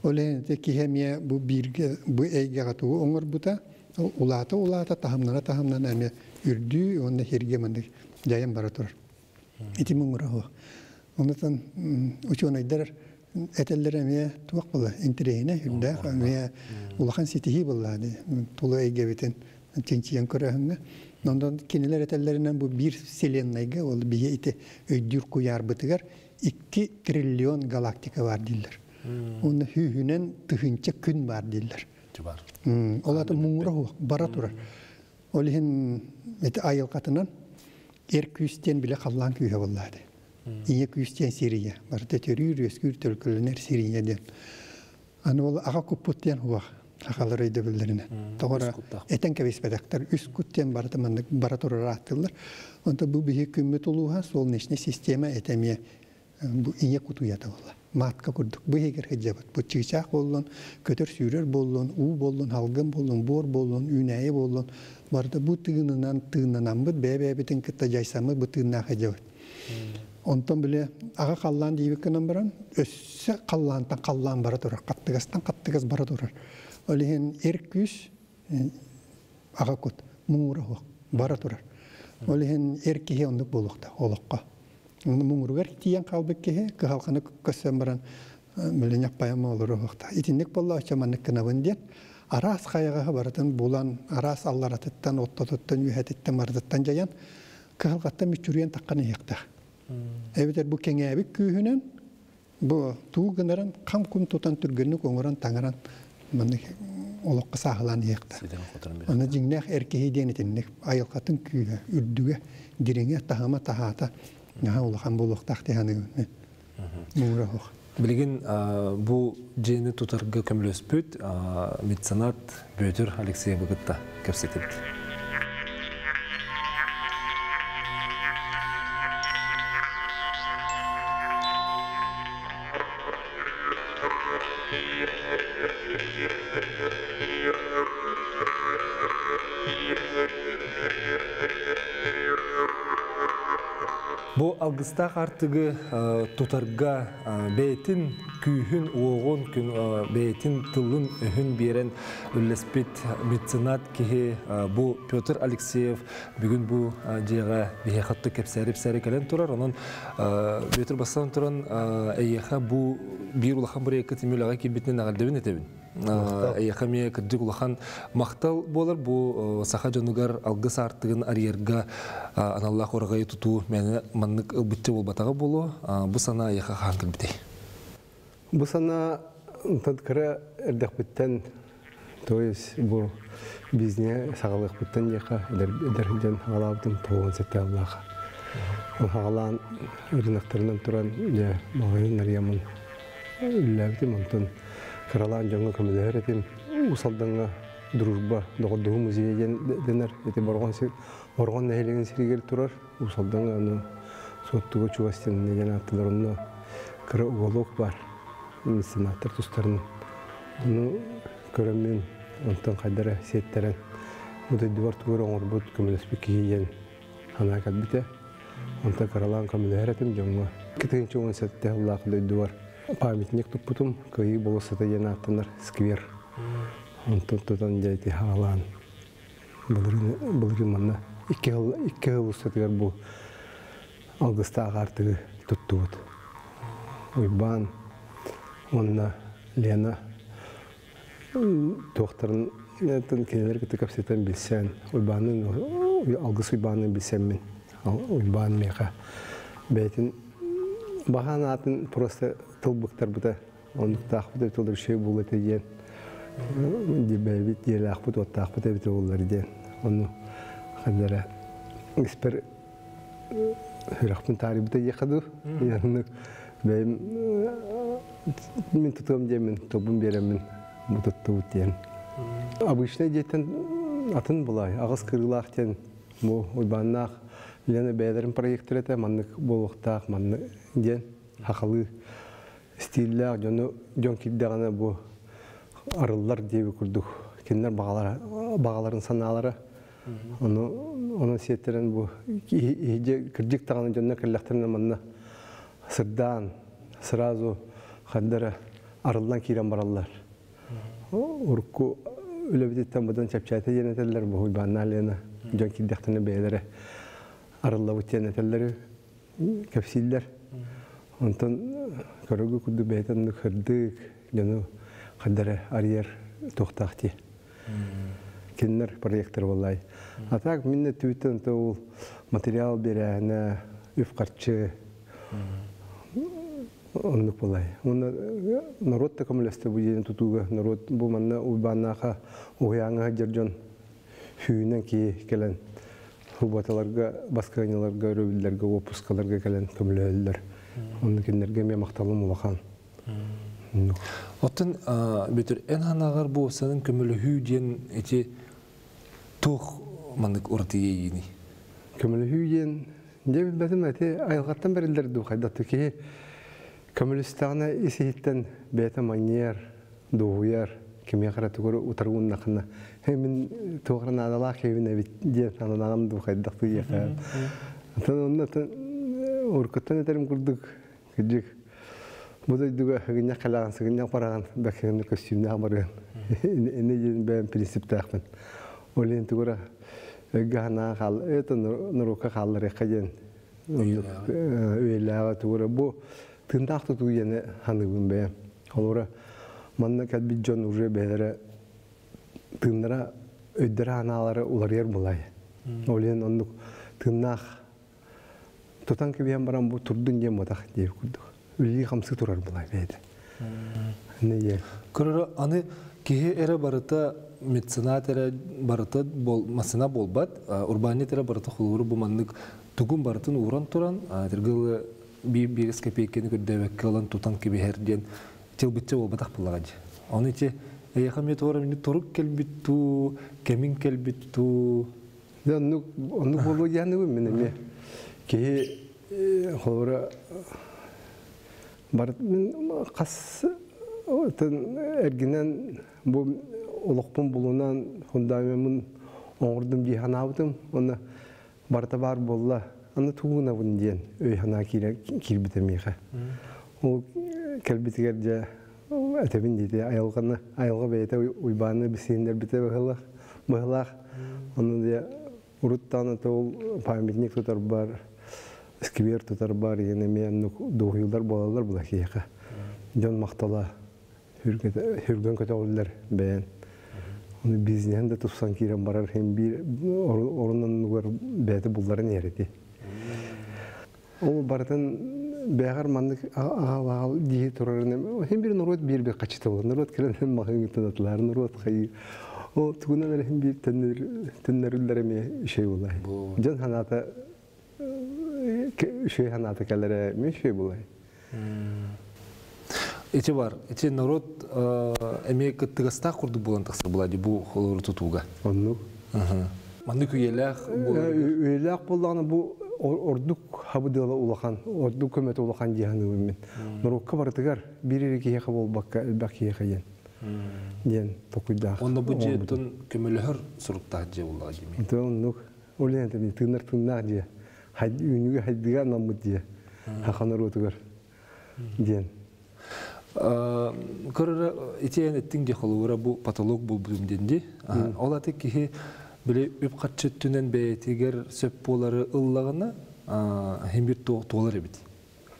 Speaker 2: Ол иһин киһи эмиэ бу бииргэ бу эйгэҕэ тугу оҥорбута улаата-улаата таһымнана-таһымнана эмиэ үрдүү уонна хиргэ маннык дьайан бара турар. Ити муҥура уох. Онутан учуонайдар этэллэр эмиэ туох була интэриэһинэй үрдээх эмиэ улахан ситиһии буолла тула эйгэбитин чинчийэн көрөһүҥҥэ. Онон кинилэр этэллэринэн бу биир вселеннайга ол биһи ити өйдүүр куйаарбытыгар 2 триллион галактика бар дииллэр. Уонна сүүһүнэн тыһыынча күн бар дииллэр. Ол аты муҥура суох бара турар. Ол иһин ити айылҕатынан эр күүс диэн бile халлаан күүһэ буоллаады. Ийэ күүс диэн сирийэ. Барыта төрүүр, үөскүүр, төлкөлөнөр сирийэ диэн. Аны ол аҕа куппут диэн уох сахалар өйдөбүллэринэн. Тоҕо этэн кэбиспэтэхтэр. Үс кут диэн барыта маннык бара турар ааттыыллар. Онто бу биһи күммүт улууһа солнечный система этэ эмиэ бу ийэ кутуйата буолла. Матка курдук. Бу иһигэр сылдьабыт. Бу чыычаах буоллун, көтөр-сүүрэр буоллун, уу буоллун, халгын буоллун, буор буоллун, үүнээйи буоллун. Барыта бу тыынынан тыыннанаммыт, бэйэ-бэйэбитин кытта дьайсаммыт бу тыыннаах сылдьабыт. Онтон били аҕа халлаан диэбит гынан баран, өссө халлаантан халлаан бара турар, хаттыгастан хаттыгас бара турар. Ол иһин эр күүс аҕа кут муҥура суох бара турар. Ол иһин эр киһи оннук буолуохтаах олоххо. Муҥуругар тиийэн хаалбыт киһи кыһалҕаны көрсөн баран били ньаппайама олоруохтаах. Итинник буолла оччо маннык гынабын диэн араас хайаҕаһы барытын булан, араас алларатыттан, оттотуттан, үөһэтиттэн барытыттан дьайан кыһалҕаттан мүччүрүйэн таххан иһиэхтээх. Эбэтэр бу кэҥээбит күүһүнэн бу туу гынарын хам-кум тутан түргэнник оҥорон таҥаран маннык олоххо сааһылаан иһиэхтээх. Онно дьиҥнээх эр киһи диэн итинник айылҕатын күүһэ, үрдүгэ, дириҥэ, таһыма таһаата наһаа улахан буолуохтаах дии саныыбын. Муура суох.
Speaker 1: Билигин бу дьиэни тутарга көмөлөспүт меценат Бүөтүр Алексеевы кытта кэпсэтибит. Бу алгыстаах артыгы тутарга бэйэтин күүһүн-уоҕун, бэйэтин тылын-өһүн биэрэн үллэспит меценат киһи бу Петр Алексеев бүгүн бу дьиэҕэ биһиэхэ кэпсээри-ипсээри кэлэн турар. Онон Петр бастаан туран эйиэхэ бу биир улахан бырайыакка тимүлэҕэ киирбитинэн эҕэрдэбин этэбин. Эйиэхэ эмиэ кырдьык улахан махтал буолар бу саха дьонугар алгыс аартыгын арыйарга аналлаах ураҕайы тутуу мээнэ маннык ылбычча буолбатаҕа буолуо. Бу санаа эйиэхэ хаһан кэлбитэй?
Speaker 3: Бу санаа кыра эрдэхпиттэн, то есть бу бизнеһи саҕалыахпыттан диэххэ, эдэр дьон хаҕалаабытым 97 сыллаах. Хаҕалаан ырыынактарынан туран дьэ маҕаһыын арыйаммын үлэлээбитим. Онтон кыралаан дьоҥҥо көмөлөһөр этим. Уус Алдаҥҥа Дружба доҕордоһуу музейа диэн дэнэр. Ити Бороҕон Бороҕон нэһилиэгин сиригэр турар. Уус Алдаҥҥа аны Суоттуга чугас диэн ааттанар. Онно кыра уголок баар. Меценаттар тустарын. Ону көрөммүн онтон хайдара сиэттэрэн бу дойдубар тугу эрэ оҥорбут, көмөлөспүт киһи диэн санаа кэлбитэ. Онтон кыралаан көмөлөһөр этим дьоҥҥо. 2017 сыллаах дойдубар памятник туппутум, Кыайыы болуоссата диэн ааттанар сквер. Онтон тутан дьэ ити хаалаан былырыын былырыын манна 2 сыл устатыгар бу алгыстаах аартыгы туттубут. Уйбаан уонна Лена туохтарын кинилэр кытта кэпсэтэн билсэн, Уйбаанныын Алгыс Уйбаанныын билсэммин, Уйбаан миэхэ бэйэтин баһаан аатын просто тыл быктарбыта, оннуктаахпыт эбит олор үчүгэй буолуо этэ диэн, бэйэбит дьиэлээхпит, уоттаахпыт эбитэ буоллар диэн. Ону ханна испэр сүрэхпин таарыйбыта диэххэ дуу. Оннук бэйэм мин тутуом диэммин, тылбын биэрэммин бу туттубут диэн. Обычный дьиэттэн атын булай, аҕыс кырыылаах диэн бу Уйбааннаах Лена бэйэлэрин проектара этэ, маннык буолуохтаах, маннык диэн хахалыы стиллээх дьону дьон киирдэҕинэ бу арыллар диэби курдук кинилэр баҕалара баҕаларын санаалара ону онон сиэттэрэн бу кырдьык даҕаны дьонно кэллэхтэринэ манна сырдаан сразу хардара арыллан киирэн бараллар. Урукку үлэбититтэн быдан чэпчээтэ диэн этэллэр бу Уйбааннаах Лена дьон киирдэхтэринэ бэйэлэрэ арыллабыт диэн этэллэр кэпсииллэр. Онтон көрөгү курдук бэйэтэ оннук сырдык дьону хардара арыйар туохтаах дии. Кинилэр проектор буоллай. А так минне түбүттэн ол материал биэрээһинэ, үп-харчы оннук буолай. Уонна норуот да көмөлөстө бу дьиэни тутууга. Норуот бу манна Уйбааннааха уһуйааҥҥа сылдьар дьон сүүнэн киһи кэлэн субботаларга, баскыанньаларга, өрөбүллэргэ, уоппускаларга кэлэн көмөлөһөллөр. Онно кинилэргэ эмиэ махталым улахан.
Speaker 1: Оттон Бүөтүр, эн санааҕар бу санын көмөлөһүү диэн ити туох маннык ураты иэйииний?
Speaker 3: Көмөлөһүү диэн дьэ билбэтим ити айылҕаттан бэриллэр дуу хайдах киһи көмөлөстэҕинэ ис иһиттэн бэйэтэ манньыйар, дуоһуйар, кимиэхэ эрэ тугу утары ууннахына мин туох эрэ наадалаах киһибин эбит диэн сананаҕым дуу хайдах диэхэ. Оттон онно уруккуттан этэрим курдук кырдьык бу дойдуга сыгынньах кэлэҕин сыгынньах бараҕын бэккэҥҥэ көстүүмнээх барыан иннэ диэн бэйэм принциптээхпин. Ол иһин тугу эрэ өйгө санаа хаал это норуокка хаалларыахха диэн үйэлээҕи тугу эрэ бу тыындаах тутуу диэни саныыбын бэйэм. Холобура манна кэлбит дьон уже бэйэлэрэ тыыннара өйдөрө санаалара уларыйар булай. Ол иһин оннук тыыннаах тутан кэбиһэн баран бу турдун диэн буотах диэбит курдук. Үлэлии хамсыы турар булай бэйэтэ.
Speaker 1: Көрөрө аны. Киһи эрэ барыта меценат эрэ барыта масына буолбат, урбаанньыт эрэ барыта холобур бу маннык тугун барытын ууран туран, тиргыл биир копейканы көрдөбөккө ылан тутан кэбиһэр диэн тылбытча буолбатах буоллаҕа дии. Ону ити эйиэхэ эмиэ туора минни турук кэлбит туу, кэмин кэлбит туу.
Speaker 3: Оннук оннук буолуо диэхнибин мин эмиэ. Киһи холобура бар мин хас эргинэн бу олохпун булунан фундамемын оҥордум дии санаабытым. Онно барыта баар буолла. Аны тугунабын диэн өй санаа киирбитэ миэхэ. Ол кэлбитигэр дьэ этэбин диэти айылҕаны айылҕа бэйэтэ Уйбааны бисиһиннэрбитэ быһылаах быһылаах. Ону дьэ уруттаан ата ол памятник тутар бар, сквер тутар бар диэн эмиэ оннук дуоһуйуулар буолаллар була киһиэхэ. Дьон махтала хүргэн көтөҕүллэр бэйэн. Ону бизнеһин да тупсан киирэн барар иһин биир орун оннугар бэйэтэ булларын иһэр. Ол барытын бэҕэр маннык аҕал дии турарын хим бир норуот биир бир хачытылы норуот кэлэн махыҥытын атылар норуот хайы ол тугунан эрэ хим бир төннөрүллэр эмиэ үчүгэй буолай. Дьон ханаата үчүгэй ханаата кэлэрэ эмиэ үчүгэй буолай.
Speaker 1: Ити бар, ити народ эмиэ кыттыгастаах курдук буолан тахсар була бу холору тутууга.
Speaker 3: Оннук.
Speaker 1: Маннык үйэлээх
Speaker 3: Үйэлээх буоллаҕына бу ордук хабыдыала улахан, ордук көмөтө улахан диэханыбын мин. Норуокка барытыгар биир эрэ киһиэхэ буолбакка элбэх киһиэхэ диэн диэн токуйдаах.
Speaker 1: Онно бу дьиэттэн көмөлөһөр суруктаах дьиэ буоллаҕа дии.
Speaker 3: Онтон оннук. Ол иһин тыынар тыыннаах дьиэ. Үүнүүгэ хайдыга анаммыт дьиэ. Хаха норуотугар диэн.
Speaker 1: Көрөрө итиэн эттиң дии холобура бу потолок булбутум диэн дии. Ол аты киһи били үп харчы өттүнэн бэйэтигэр сөп буолары ыллаҕына хим бир туолар эбит.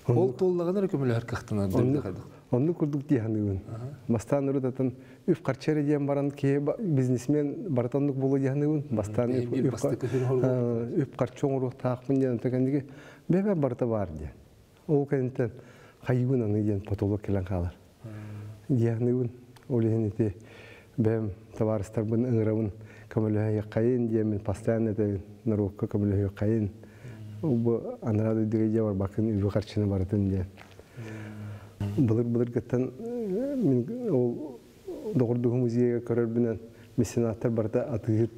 Speaker 1: Ол туоллаҕына эрэ көмөлөһөр кыахтанар диэн хайдах.
Speaker 3: Оннук курдук дии саныыбын. Бастаан урут атын үп харчы эрэ диэн баран киһи бизнесмен барыта оннук буолуо дии саныыбын. Бастаан үп харчы оҥоруохтаахпын диэн онтон кэнники бэйэбэр барыта баар диэн. Ол кэнниттэн хайыыбын аны диэн потолок кэлэн хаалар. Дии саныыбын. Ол иһин ити бэйэм табаарыстарбын ыҥырабын көмөлөһүөххэйин диэммин постоянно этэбин норуокка көмөлөһүөххэйин. Бу анараа дойдуга дьиэ барбаккын үбү харчыны барытын диэн. Былыр-былыргыттан мин ол доҕордуһу музейга көрөрбүнэн меценаттар барыта атыыһыт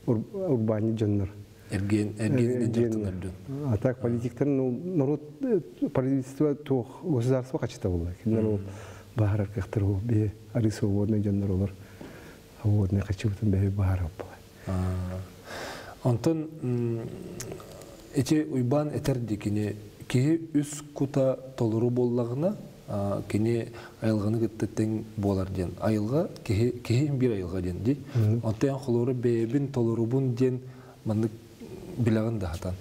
Speaker 3: урбаанньыт дьоннор.
Speaker 1: Эргиэн эргиэнинэн дьарыктанар дьон.
Speaker 3: А так политиктар народ правительство туох государство хачыта буолла. Кинилэр ол баһарар кыахтар ол биһи арыы свободный дьоннор олор свободный хачыбытын бэһи баһарар буолла.
Speaker 1: Онтон ити Уйбаан этэр дии кини киһи үс кута толору буоллаҕына кини айылҕаны кытта тэҥ буолар диэн. Айылҕа киһи киһи биир айылҕа диэн дии. Онтон холобура бэйэбин толорубун диэн маннык билэҕин да хатан.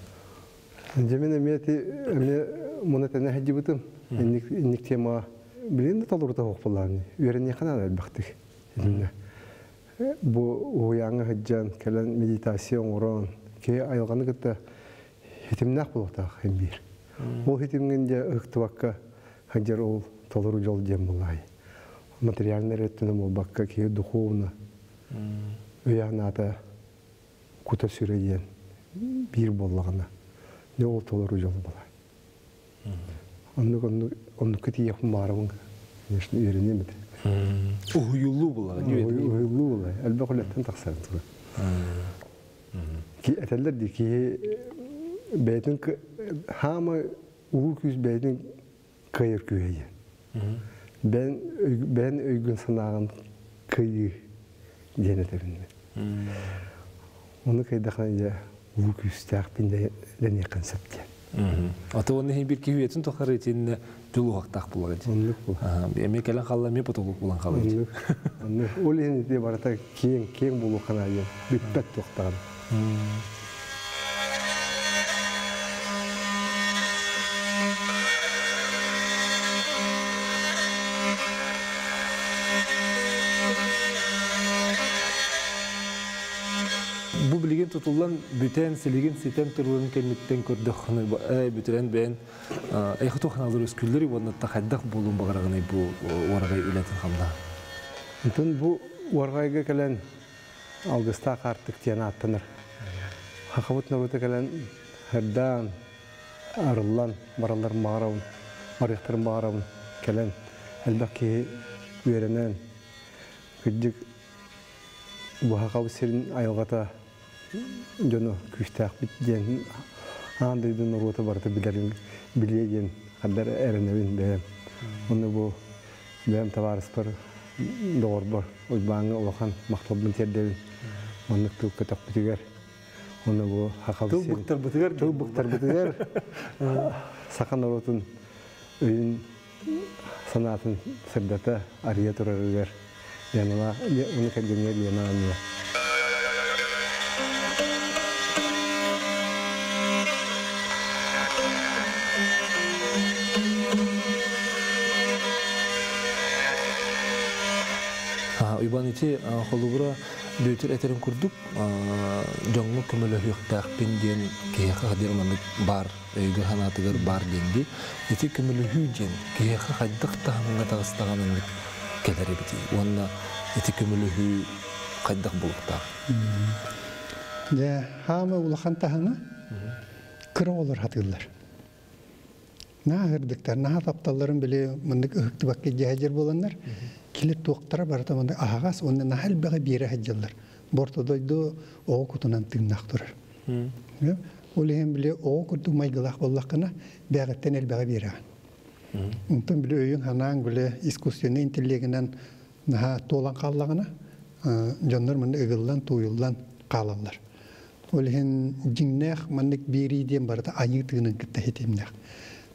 Speaker 3: Дьэ мин эмиэ ити эмиэ муна тэнэ сылдьыбытым. Инник инник темаҕа билигин да толорута суох буоллаҕым. Үөрэниэххэ наада элбэхтик. Итиннэ. Бу уһуйааҥҥа сылдьан, кэлэн медитация оҥорон, киһи айылҕаны кытта хитимнээх буолуохтаах син биир. Ол хитимҥин дьэ ыһыктыбакка сылдьар ол толору дьол диэн буоллаҕай. Материальнай эрэ өттүнэн буолбакка киһи духовно өйө-санаата кута-сүрэ диэн биир буоллаҕына, дьэ ол толору дьол буолар. Оннук оннук оннукка тиийиэхпин баҕарабын, конечно, үөрэниэм этэ.
Speaker 1: Уһуйуллуу буоллаҕа дии.
Speaker 3: Уһуйуллуу буоллаҕа. Элбэх үлэттэн тахсар туга. Этэллэр дии киһи бэйэтин хаама улуу күүс бэйэтин кыайар күүһэ диэн. Бэйэн бэйэн өйгүн санааҕын кыайыы диэн этэбин мен. Ону кыайдахына дьэ улуу күүстээхпин дэниэххин сөп диэн.
Speaker 1: Ата оны иһин бир киһи үйэтин тухары итиннэ дьулуһахтаах буолар ити.
Speaker 3: Оннук була.
Speaker 1: Эмиэ кэлэн хаалла эмиэ потолок булан хаалар ити.
Speaker 3: Оннук. Оннук. Ол иһин ити барыта киэҥ, киэҥ буолуоххана диэн бүппэт туохтаҕын.
Speaker 1: Бу билигин тутуллан бүтэн, силигин ситэн турарын кэнниттэн көрдөххүнэ, бүтэрэн бэйэн эйхэ туоханалар өскүллэри уонна хайдах буолуон баҕараҕыный бу уораҕай үлэтин хамнаһа?
Speaker 3: Онтон бу Уорҕайга кэлэн алгыстаах аартык диэн ааттанар. Хахабыт норуота кэлэн сырдаан, арыллан баралларын баҕарабын, барыахтарын баҕарабын. Кэлэн элбэх киһи үөрэнэн, кырдьык бу Хахабыт сирин айылҕата дьоно күүстээхпит диэн аан дойду норуота барыта билэрин билиэ диэн хандар эрэнэбин бэйэм. Онно бу бэйэм табаарыспар, доҕорбор Уйбааҥҥа улахан махталбын тиэрдэбин. Маннык тыл көтөхпүтүгэр. Онно бу Хахабыт
Speaker 1: Тыл
Speaker 3: сирин
Speaker 1: быктарбытыгар
Speaker 3: тыл быктарбытыгар саха норуотун өйүн санаатын сырдата арыйа турарыгар Леналаах уну кэргэҥҥэ Лена Анна.
Speaker 1: Уйбаан ити холобура Бүөтүр этэрин курдук дьоҥҥо көмөлөһүөхтээхпин диэн киһиэхэ хадир маннык баар өйгө санаатыгар баар диэн дии. Ити көмөлөһүү диэн киһиэхэ хайдах таһымҥа таҕыстаҕын инник кэлэр эбитий уонна ити көмөлөһүү хайдах булуктаах?
Speaker 2: Дьэ, хаама улахан таһыма кыра оҕолор хатыыллар. Наһаа ырдыктар, наһаа тапталларын били маннык ыһыктыбакка дьэһэдьэр буоланнар, кили туохтара барыта маннык аһаҕас уонна наһаа элбэҕи биэрэ сылдьаллар. Борто дойду оҕо кутунан тыыннаах турар. Ол иһин били оҕо курдук майгылаах буоллаххына, бэҕэттэн элбэҕи биэрэҕин. Онтон били өйүҥ-санааҥ били искусственнай интеллегинэн наһаа туолан хааллаҕына, дьоннор манна ыгыллан, тууйуллан хаалаллар. Ол иһин дьиҥнээх маннык биэрии диэн барыта айыы тыынын кытта ситимнээх.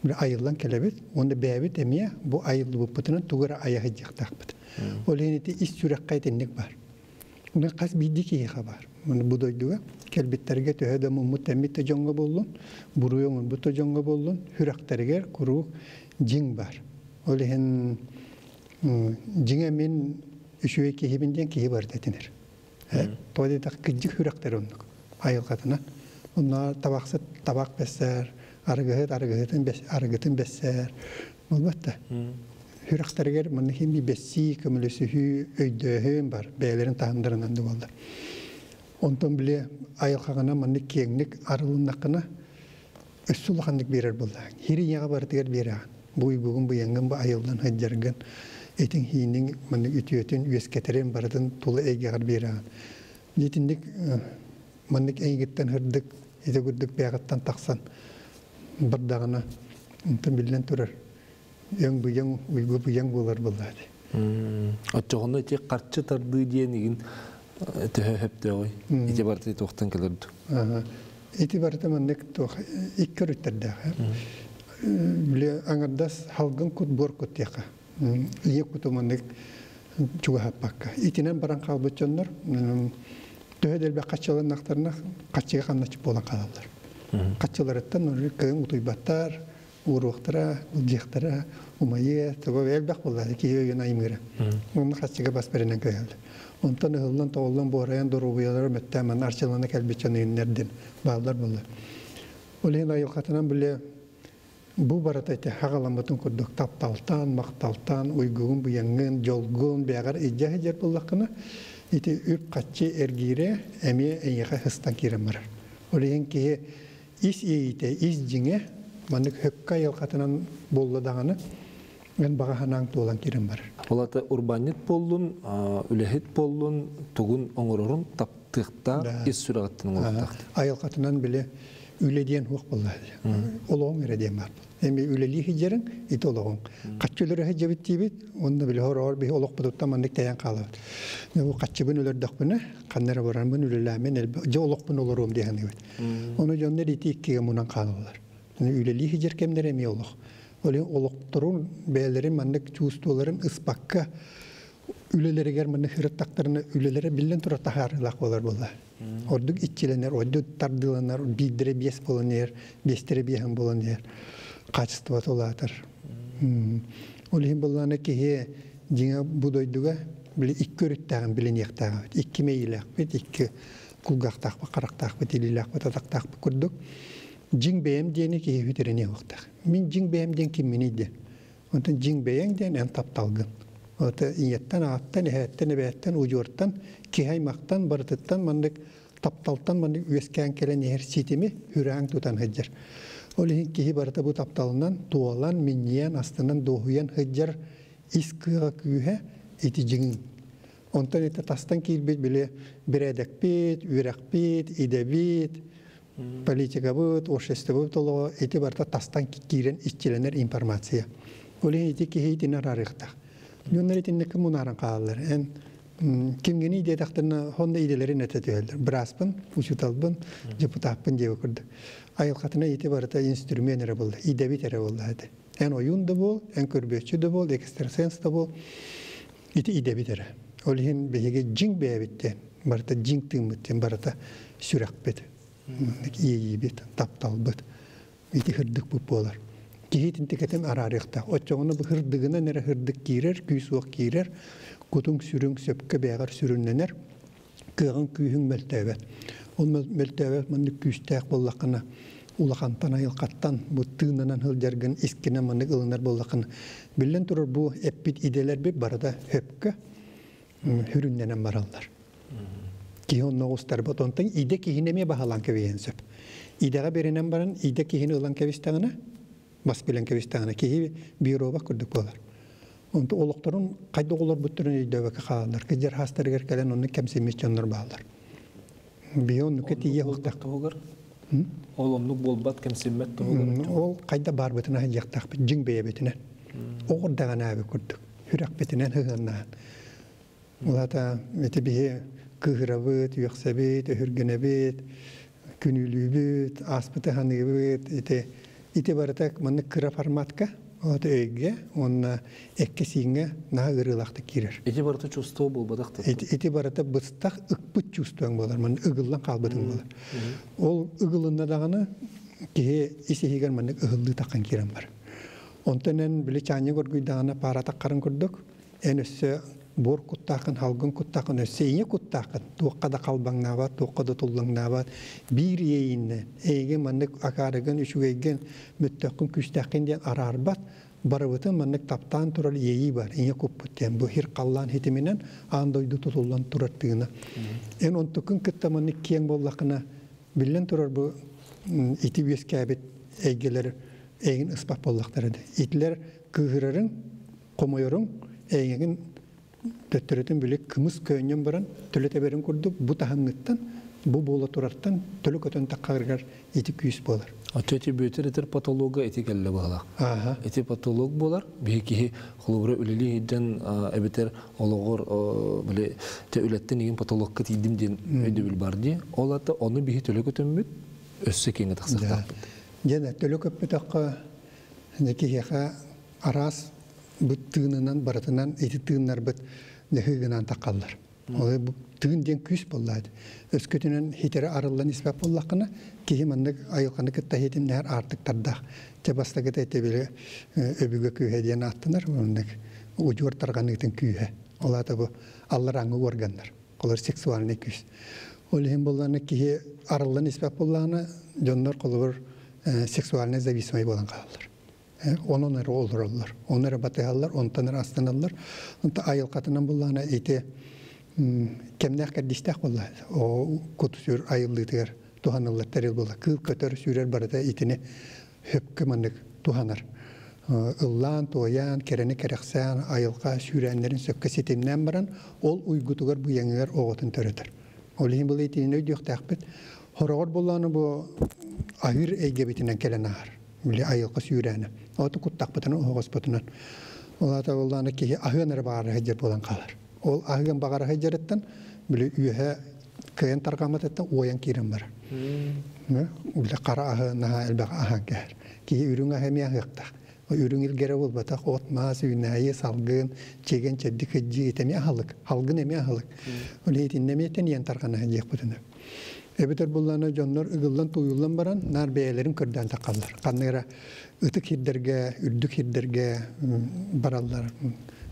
Speaker 2: Били айыллан кэлэбит, уонна бэйэбит эмиэ бу айыллыбыппытынан тугу эрэ айа сылдьыахтаахпыт. Ол иһин ити ис сүрэххэ итинник баар. Уна хас биирдии киһиэхэ баар. Маны бу дойдуга кэлбиттэргэ төһө да муммут-тэммит да дьоҥҥо буоллун, буруй оҥорбут да дьоҥҥо буоллун, сүрэхтэригэр куруук дьиҥ баар. Ол иһин дьиҥэ мин үчүгэй киһибин диэн киһи барыта этинэр. Тоҕо диэтэх кырдьык сүрэхтэр оннук айылҕатынан. Онно табахсыт табах бэссээр, арыгыһыт арыгыһытын арыгытын бэссээр. Буолбат да. Сүрэхтэригэр манна химби бэссии, көмөлөсүһүү, өйдөөһүн бар, бэйэлэрин таһымдарынан да буолла. Онтон били айылҕаҕына маннык киэҥник арылыннаххына, өссө улаханнык биэрэр буоллаҕыҥ. Хири ийэҕэ барытыгар биэрэҕин. Бу уйгугун быйаҥҥын бу айыллан сылдьаргын, этиҥ-хииниҥ маннык үтүөтүн үөскэтэрин барытын тула эйгэҕэр биэрэҕин. Итинник маннык эйгиттэн сырдык, ити курдук бэйэҕиттэн тахсан бардаҕына, онтон биллэн турар, өҥ быйаҥ, уйгу быйаҥ буолар буоллаа дии.
Speaker 1: Оччоҕуна ити харчы тардыы диэн игин төһө сөптөөҕүй? Ити барыта туохтан кэлэр дуу?
Speaker 2: Ити барыта маннык туох икки өрүттэрдээх. Били аҥардас халгын кут буор кут диэххэ. Ийэ куту маннык чугаһаппакка. Итинэн баран хаалбыт дьоннор төһө да элбэх хаччыланнахтарына хаччыга хамначчы буолан хаалаллар. Хаччыларыттан кыайан утуйбаттар, ууруохтара, былдьыахтара, умайыа, туга элбэх буолла киһи өйүн аймыыра. Онно хаччыга бас бэринэн көһөллөр. Онтон ыһыллан, тоҕуллан, буорайан, доруобуйалара мөттөөн манна арчылана кэлбит дьон иһиннэрдин бааллар буолла. Ол иһин айылҕатынан бile бу барыта ити хаҕаламмытын курдук тапталтан, махталтан, уйгугун, быйаҥҥын, дьолгун бэҕэр илдьэ сылдьар буоллаххына, ити үп-хаччы эргиирэ эмиэ эйиэхэ сыстан киирэн барар. Ол иһин киһи ис иэйиитэ, ис дьиҥэ маннык хөккө айылҕатынан буолла даҕаны, эн баҕа санааҥ туолан киирэн барар.
Speaker 1: Ол аата урбаанньыт буоллун, үлэһит буоллун, тугун оҥорорун таптыахтаах, ис сүрэҕиттэн оҥоруохтаах.
Speaker 2: Айылҕатынан били үлэ диэн суох буолла. Олоҕуҥ эрэ диэн баар. Эми үлэлии сылдьарыҥ ити олоҕуҥ. Хаччы өлөрө сылдьабыт диибит, уонна били хороҕор биһи олохпутуттан маннык тэйэн хаалабыт. Бу хаччыбын өлөрдөхпүнэ, ханна эрэ барарбын үлэлээмин элбэх дьэ олохпун олоруом дии саныыбыт. Ону дьоннор ити иккигэ мунан хаалаллар. Үлэлии сылдьар кэмнэрэ эмиэ олох. Ол иһин олохторун бэйэлэрин маннык чувстволарын ыспакка үлэлэригэр маннык сырыттахтарына үлэлэрэ биллэн турар таһаарыылаах буолар буолла. Ордук иччилэнэр, ордук тардыыланар, биирдэрэ биэс буолан иһэр, биэстэрэ биэһэн буолан иһэр. Качествота улаатар. Ол иһин буоллаҕына киһи дьиҥэ бу дойдуга били икки өрүттээҕин билиниэхтээҕит. Икки мэйиилээхпит, икки кулгаахтаахпыт, харахтаахпыт, илиилээхпит, атахтаахпыт курдук. Дьиҥ бэйэм диэни киһи сүтэриниэ уохтаах. Мин дьиҥ бэйэм диэн кимминий диэн. Онтон дьиҥ бэйэҥ диэн эн тапталгын. Ота ийэттэн, ааттан, эһээттэн, эбээттэн, удьуортан, киһи аймахтан, барытыттан маннык тапталтан маннык үөскээн кэлэн иһэр ситими хүрээҥ тутан сылдьар. Ол иһин киһи барыта бу тапталынан туолан, минньийэн, астынан, дуоһуйан сылдьар ис кыаҕа күүһэ ити дьиҥин. Онтон ити тастан киирбит били бэрээдэкпит, үөрэхпит, идэбит, политикабыт, обществобыт олоҕо ити барыта тастан киирэн иччилэнэр информация. Ол иһин ити киһи итини араарыахтаах. Дьоннор итинник мунааран хаалаллар. Эн кимҥиний диэтэхтэринэ хонно идэлэрин этэ түһэллэр. Бырааспын, учууталбын, депутаппын диэбит курдук. Айылҕатына ити барыта инструмент эрэ буолла, идэбит эрэ буолла этэ. Эн ойуун да буол, эн көрбүөччү да буол, экстрасенс да буол, ити идэбит эрэ. Ол иһин биһиги дьиҥ бэйэбит диэн, барыта дьиҥ тыыммыт диэн барыта сүрэхпит, иэйиибит, тапталбыт. Ити хырдыкпыт буолар. Киһи итинтикэтин араарыахтаах. Оччоҕуна бу хырдыгынан эрэ хырдык киирэр, күүс-уох киирэр, кутуҥ-сүрүҥ сөпкө бэйэҕэр сүрүннэнэр, кыаҕыҥ күүһүҥ мөлтөөбөт. Ол мөлтөөбөт маннык күүстээх буоллаххына, улахантан айылҕаттан бу тыыннанан сылдьаргын искинэн маннык ылынар буоллаххына, биллэн турар бу эппит идэлэрбит барыта сөпкө сүрүннэнэн бараллар. Киһи онно оҕустарбат. Онтон идэ киһини эмиэ баһылаан кэбиһиэн сөп. Идэҕэ бэринэн баран, идэ киһини ылан кэбистэҕинэ, бас билэн кэбистэҕинэ, киһи бироба курдук буолар. Онто олохторун хайдах олорбуттарын өйдөөбөккө хаалаллар. Кыдьар хаастарыгар кэлэн онно кэмсиммит дьоннор бааллар. Биһи оннукка тиийэ
Speaker 1: буолбат туһугар? Ол оннук буолбат, кэмсиммэт туһугар?
Speaker 2: Ол хайда баарбытына сылдьыахтаахпыт, дьиҥ бэйэбитинэн. Оҕор даҕаны курдук, сүрэхпитинэн сыһыаннаһан. Улата ити биһи кыыһырабыт, үөхсэбит, өһүргэнэбит, күнүүлүүбүт, ааспыты саныыбыт. Ити ити барыта маннык кыра форматка, вот өйгө уонна эккэ-сииҥҥэ наһаа ыарыылаахтык киирэр.
Speaker 1: Ити барыта чувство буолбатах да?
Speaker 2: Ити, ити барыта быстах ыкпыт чувствоҥ буолар, маннык ыгыллан хаалбытыҥ буолар. Ол ыгылынна даҕаны киһи ис-иһигэр маннык ыһыллыы таххан киирэн барар. Онтон эн били чаанньык оргуйдаҕына паара таххарын курдук, эн өссө буор куттааххын, халгын куттааххын, өссө ийэ куттааххын, туохха да халбаҥнаабат, туохха да туллаҥнаабат, биир иэйииннэ эйигин маннык акаарыгын, үчүгэйгин, мөттөххүн, күүстээххин диэн араарбат, барыбытын маннык таптаан турар иэйии бар, ийэ куппут диэн, бу хир халлаан хитиминэн аан дойду тутуллан турар тыына. Эн онтуккун кытта маннык киэҥ буоллаххына, биллэн турар бу ити үөскээбит эйгэлэр эйигин ыспат буоллахтара да. Итилэр кыыһырарыҥ, хомойоруҥ, эйигин төттөрүтүн били кымыс көөнньөн баран төлө тэбэрин курдук бу таһымҥыттан, бу буола турартан төлө көтөн таххаргар ити күүс буолар.
Speaker 1: Оччо ити бүөтэр этэр патолога ити кэллэ быһалаах. Ити патолог буолар. Биһи киһи холобура үлэлии сылдьан эбэтэр олоҕор били те үлэттэн игин патологка тиийдим диэн өйдөбүл бар дии. Ол ата ону биһи төлө көтөммүт өссө киэҥэ тахсыахтаахпыт.
Speaker 2: Дьэ, төлө көппөтөххө киһиэхэ араас бу тыынынан барытынан ити тыыннарбыт дьаһыы гынан таххаллар. Ол бу тыын диэн күүс буоллаат. Өскөтүнэн хитэри арыллан испэт буоллаххына, киһи маннык айылҕаны кытта хитимнэһэр аартыктардаах. Чэ бастакыта ити били өбүгэ күүһэ диэн ааттанар, маннык удьуор тарҕаныытын күүһэ. Ол аата бу алларааҥҥы органнар, олор сексуальный күүс. Ол иһин буоллаҕына киһи арыллан испэт буоллаҕына, дьоннор холобур сексуальный зависимый буолан хаалаллар. Онон эрэ олороллор, ону эрэ батыһаллар, онтон эрэ астаналлар. Онто айылҕатынан буллаҕына ити кэмнээх кэрдиистээх буолла. О кут сүр айыллыытыгар туһаныллар тэрил буолла. Кыыл көтөр сүүрэр барыта итини хөпкө маннык туһанар. Ыллаан, туойаан, кэрэни кэрэхсээн, айылҕа сүүрээннэрин сөпкө ситимнээн баран, ол уйгутугар быйаҥыгар оҕотун төрөтөр. Ол иһин бұл итини өйдүөхтээхпит. Хороҕор буллааны бу аһыыр эйгэбитинэн кэлэн ааһар. Били айылҕа сүүрээнэ. Оту куттахпытынан, оһоҕоспутунан. Ол аата буоллаҕына киһи аһыан эрэ баҕара сылдьар буолан хаалар. Ол аһыан баҕара сылдьарыттан били үөһэ кыайан тарҕамматыттан уойан киирэн барар. Били хара аһы наһаа элбэх аһаан кэһэр. Киһи үрүҥ аһы эмиэ аһыахтаах. Үрүҥ илгэрэ буолбатах, от маас, үүнээйи, салгын, чэгэн, чэбдик кыдьыы ити эмиэ аһылык. Халгын эмиэ аһылык. Ол итиннэ эмиэ тэнийэн тарҕана сылдьыахпытына. Эбэтэр буллаана дьоннор ыгыллан тууйуллан баран наар бэйэлэрин көрдөөн таххаллар. Ханна эрэ ытык сирдэргэ, үрдүк сирдэргэ бараллар,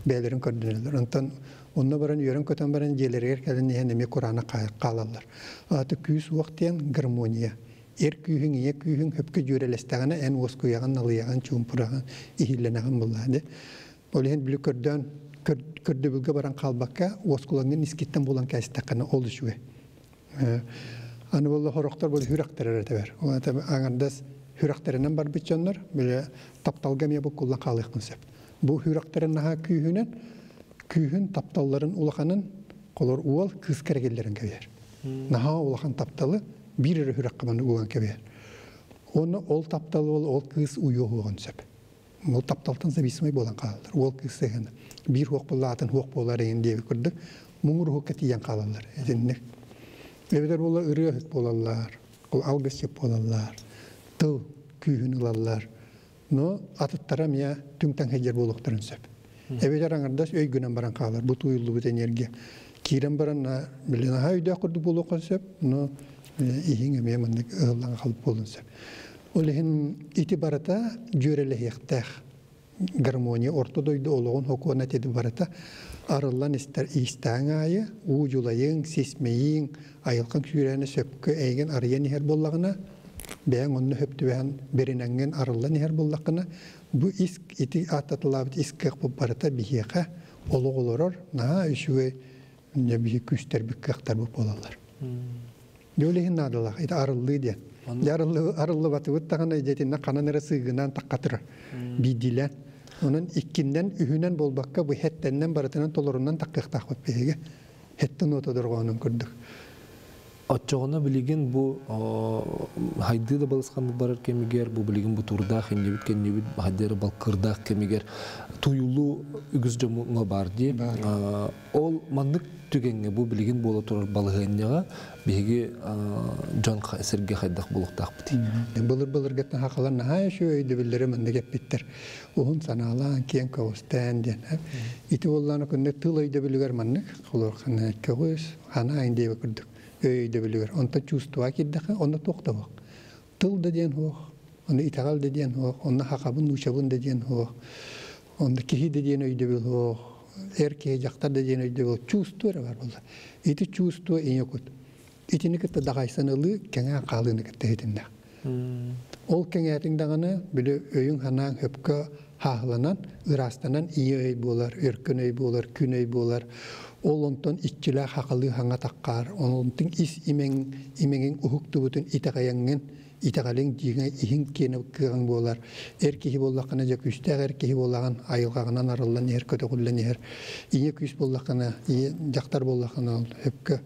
Speaker 2: бэйэлэрин көрдөнөллөр. Онтон онно баран үөрэн-көтөн баран дьиэлэригэр кэлэн иһэн эмиэ кураанах хаалаллар. Аата күүс уох диэн гармония. Эр күүһүҥ, ийэ күүһүҥ хөпкө дьүөрэлэстэҕинэ эн уоскуйаҕын, налыйаҕын, чуумпураҕын, иһиллэнэҕин буллаа. Ол иһин били көрдөөн Көрдөбүлгэ баран хаалбакка, уоскулаҥҥын искиттэн булан кээстэххинэ ол үчүгэй. Аны буолла хорохтор бу хүрөхтөр эрэ тэбэр. Ол аҥардас хүрөхтэринэн барбыт дьоннор бile тапталга эмиэ буккуллан хаалыаххын сөп. Бу хүрөхтэрин наһаа күүһүнэн, күүһүн тапталларын улаханын холор уол кыыс кэрэгиллэрин кэбиһэр. Наһаа улахан тапталы биир эрэ хүрөххэ маны уган кэбиһэр. Уонна ол таптал ол ол кыыс уйуоһуоҕун сөп. Ол тапталтан зависимый буолан хаалаллар. Уол кыыс сыһыана. Биир хуох буоллаатын хуох буолар эҥин диэбит курдук муҥур уһукка тиийэн хаалаллар. Итинник. Эбэтэр буола ырыаһыт буолаллар, ол алгысчыт буолаллар, тыл күүһүн ылаллар. Но атыттара эмиэ түҥ-таҥ сылдьар буолуохтарын сөп. Эбэтэр аҥардас өйгүнэн баран хаалар, бу тууйуллубут энергия. Киирэн баран, били наһаа өйдөөх курдук буолуохха сөп, но иһиҥ эмиэ маннык ыһыллан хаалбыт буолуон сөп. Ол иһин ити барыта дьүөрэлэһиэхтээх. Гармония орто дойду олоҕун сокуона ити барыта арыллан истэр иистээҥ аайы уу дьулайыҥ, сисмэйиҥ, айылҕаҥ сүүрээнэ сөпкө эйигин арыйан иһэр буоллаҕына, бэйэҥ онно сөп түбэһэн бэринэҥҥин арыллан иһэр буоллаххына, бу ис ити ааттатылаабыт ис кыахпыт барыта биһиэхэ олох олорор наһаа үчүгэй биһи күүстэрбит кыахтарбыт буолаллар. Дьэ ол иһин наадалаах ити арыллыы диэн. Дьэ арыллыбатыбыт даҕаны дьэтиннэ ханан эрэ сыыгынан тахха турар биирдиилээн. Онон иккиннэн, үһүнэн буолбакка бу хэттэннэн барытынан толорунан таххыахтаахпыт биһиги. Хэттэн уота дорҕоонун курдук.
Speaker 1: Оччоҕуна билигин бу хайдыы да балысханнык барар кэмигэр, бу билигин бу турдаах иннибит кэннибит хайдыы эрэ балкырдаах кэмигэр туйулуу үгүс дьоҥҥо баар дии. Ол маннык түгэҥҥэ бу билигин буола турар балаһыанньаҕа биһиги дьон сиргэ хайдах буолуохтаахпытый?
Speaker 2: Былыр-былыргыттан хахалар наһаа үчүгэй өйдөбүллэри маннык эппиттэр. Уһун санаалаан, киэҥ көҕүстээн диэн. Ити буоллаана күннэ тыл өйдөбүлүгэр маннык холуорхана көҕүс, ханаа диэбит курдук өй өйдөбүлүгэр. Онтон чувствуа киирдэххэ, онно туох да суох. Тыл да диэн суох, онно итэҕэл да диэн суох, онно хахабын, нуучабын да диэн суох, онно киһи да диэн өйдөбүл суох, эр киһи, дьахтар да диэн өйдөбүл чувство эрэ бар буолла. Ити чувство ийэ кут. Итини кытта даҕайсан ылыы кэҥээн хаалыыны кытта иһитиннэх. Ол кэҥээтиҥ даҕаны били өйүҥ-санааҥ сөпкө хааһыланан, ыраастанан ийэ өй буолар, өркөн өй буолар, күн өй буолар. Ол онтон иччилээх хахалыы хаҥа таххаар, онтон ис имэҥ, имэҥиҥ уһуктубутун итэҕэйэҥҥин, итэҕэлиҥ дьиҥэ иһиҥ киэнэ кыаҕыҥ буолар. Эр киһи буоллаххына дьэ күүстээх эр киһи буолаҕын, айылҕаҕынан арыллан иһэр, көтөҕүллэн иһэр. Ийэ күүс буоллаххына, ийэ дьахтар буоллаххына сөпкө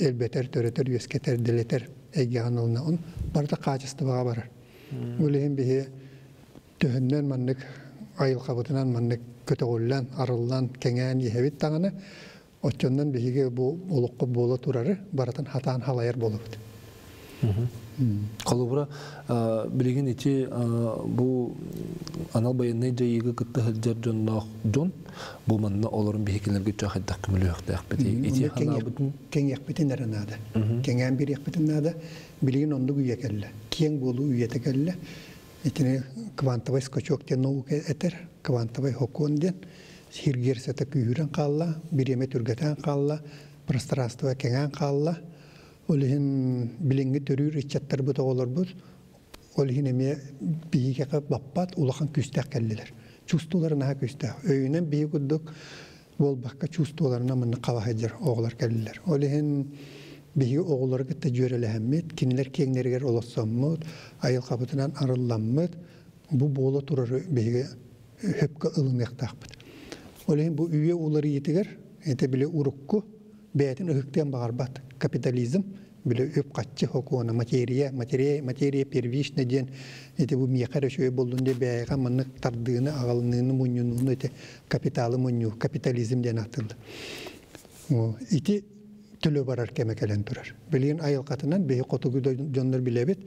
Speaker 2: элбэтэр, төрөтөр, үөскэтэр, дэлэтэр эйгэҕин ылына. Он барыта хаачыстыбаҕа барар. Ол иһин биһи төһөннөн маннык айылҕабытынан маннык көтөҕүллэн, арыллан, кэҥээн иһэбит даҕаны, оччоннон биһиги бу олоххо буола турары барытын хатаан халайар буолабыт.
Speaker 1: Холобура, билигин ити бу анал байыаннай дьайыыга кытта сылдьар дьонноох дьон бу манна олорон биһикилэргэ чахайдах көмөлөһүөхтээхпит. Ити ханаабытын
Speaker 2: кэҥиэхпитин эрэ наада. Кэҥээн бириэхпитин наада. Билигин оннук үйэ кэллэ. Киэҥ буолуу үйэтэ кэллэ. Итини квантовый скачок диэн наука этэр, квантовый хокуон диэн сиргиэр сата күүһүрэн хаалла, бириэмэ түргэтэн хаалла, пространство кэҥээн хаалла. Ол иһин билиҥҥи төрүүр ыччаттарбыт оҕолорбут ол иһин эмиэ биһиэхэ баппат улахан күүстээх кэллилэр. Чувстволара наһаа күүстээх. Өйүнэн биһи курдук буолбакка чувстволарынан маннык хаба сылдьар оҕолор кэллилэр. Ол иһин биһиги оҕолору кытта дьүөрэлэһэммит, кинилэр киэҥнэригэр олоссоммут, айылҕабытынан арылламмыт, бу буола турары биһиги хөпкө ылыныахтаахпыт. Ол иһин бу үйэ уларыйыытыгар это били урукку бэйэтин ыһыктыан баҕарбат капитализм били үп-харчы сокуона материя материя материя первична диэн ити бу миэхэ эрэ үчүгэй буоллун диэн бэйэҕэ маннык тардыыны аҕалыныыны мунньунууну ити капиталы мунньуу капитализм диэн ааттыыллар ити төлө барар кэмэ кэлэн турар билигин айылҕатынан биһи хотугу дьоннор билэбит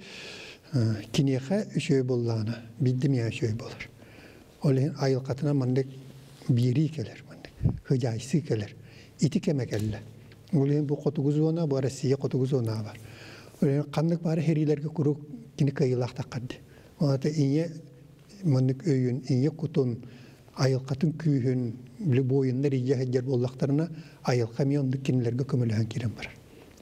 Speaker 2: киниэхэ үчүгэй буоллаҕына биирдэ миэхэ үчүгэй буолар ол иһин айылҕатынан маннык биэрии кэлэр маннык хыдьаайсыы кэлэр ити кэмэ кэллэ ол иһин бу хотугу зона бу Россия хотугу зона бар ол иһин ханнык баары сэриилэргэ куруук кини кыайыылаах таххарды ол аата ийэ маннык өйүн ийэ кутун айылҕатын күүһүн били буойуннар илдьэ сылдьар буоллахтарына айылҕа эмиэ оннук кинилэргэ көмөлөһөн киирэн барар.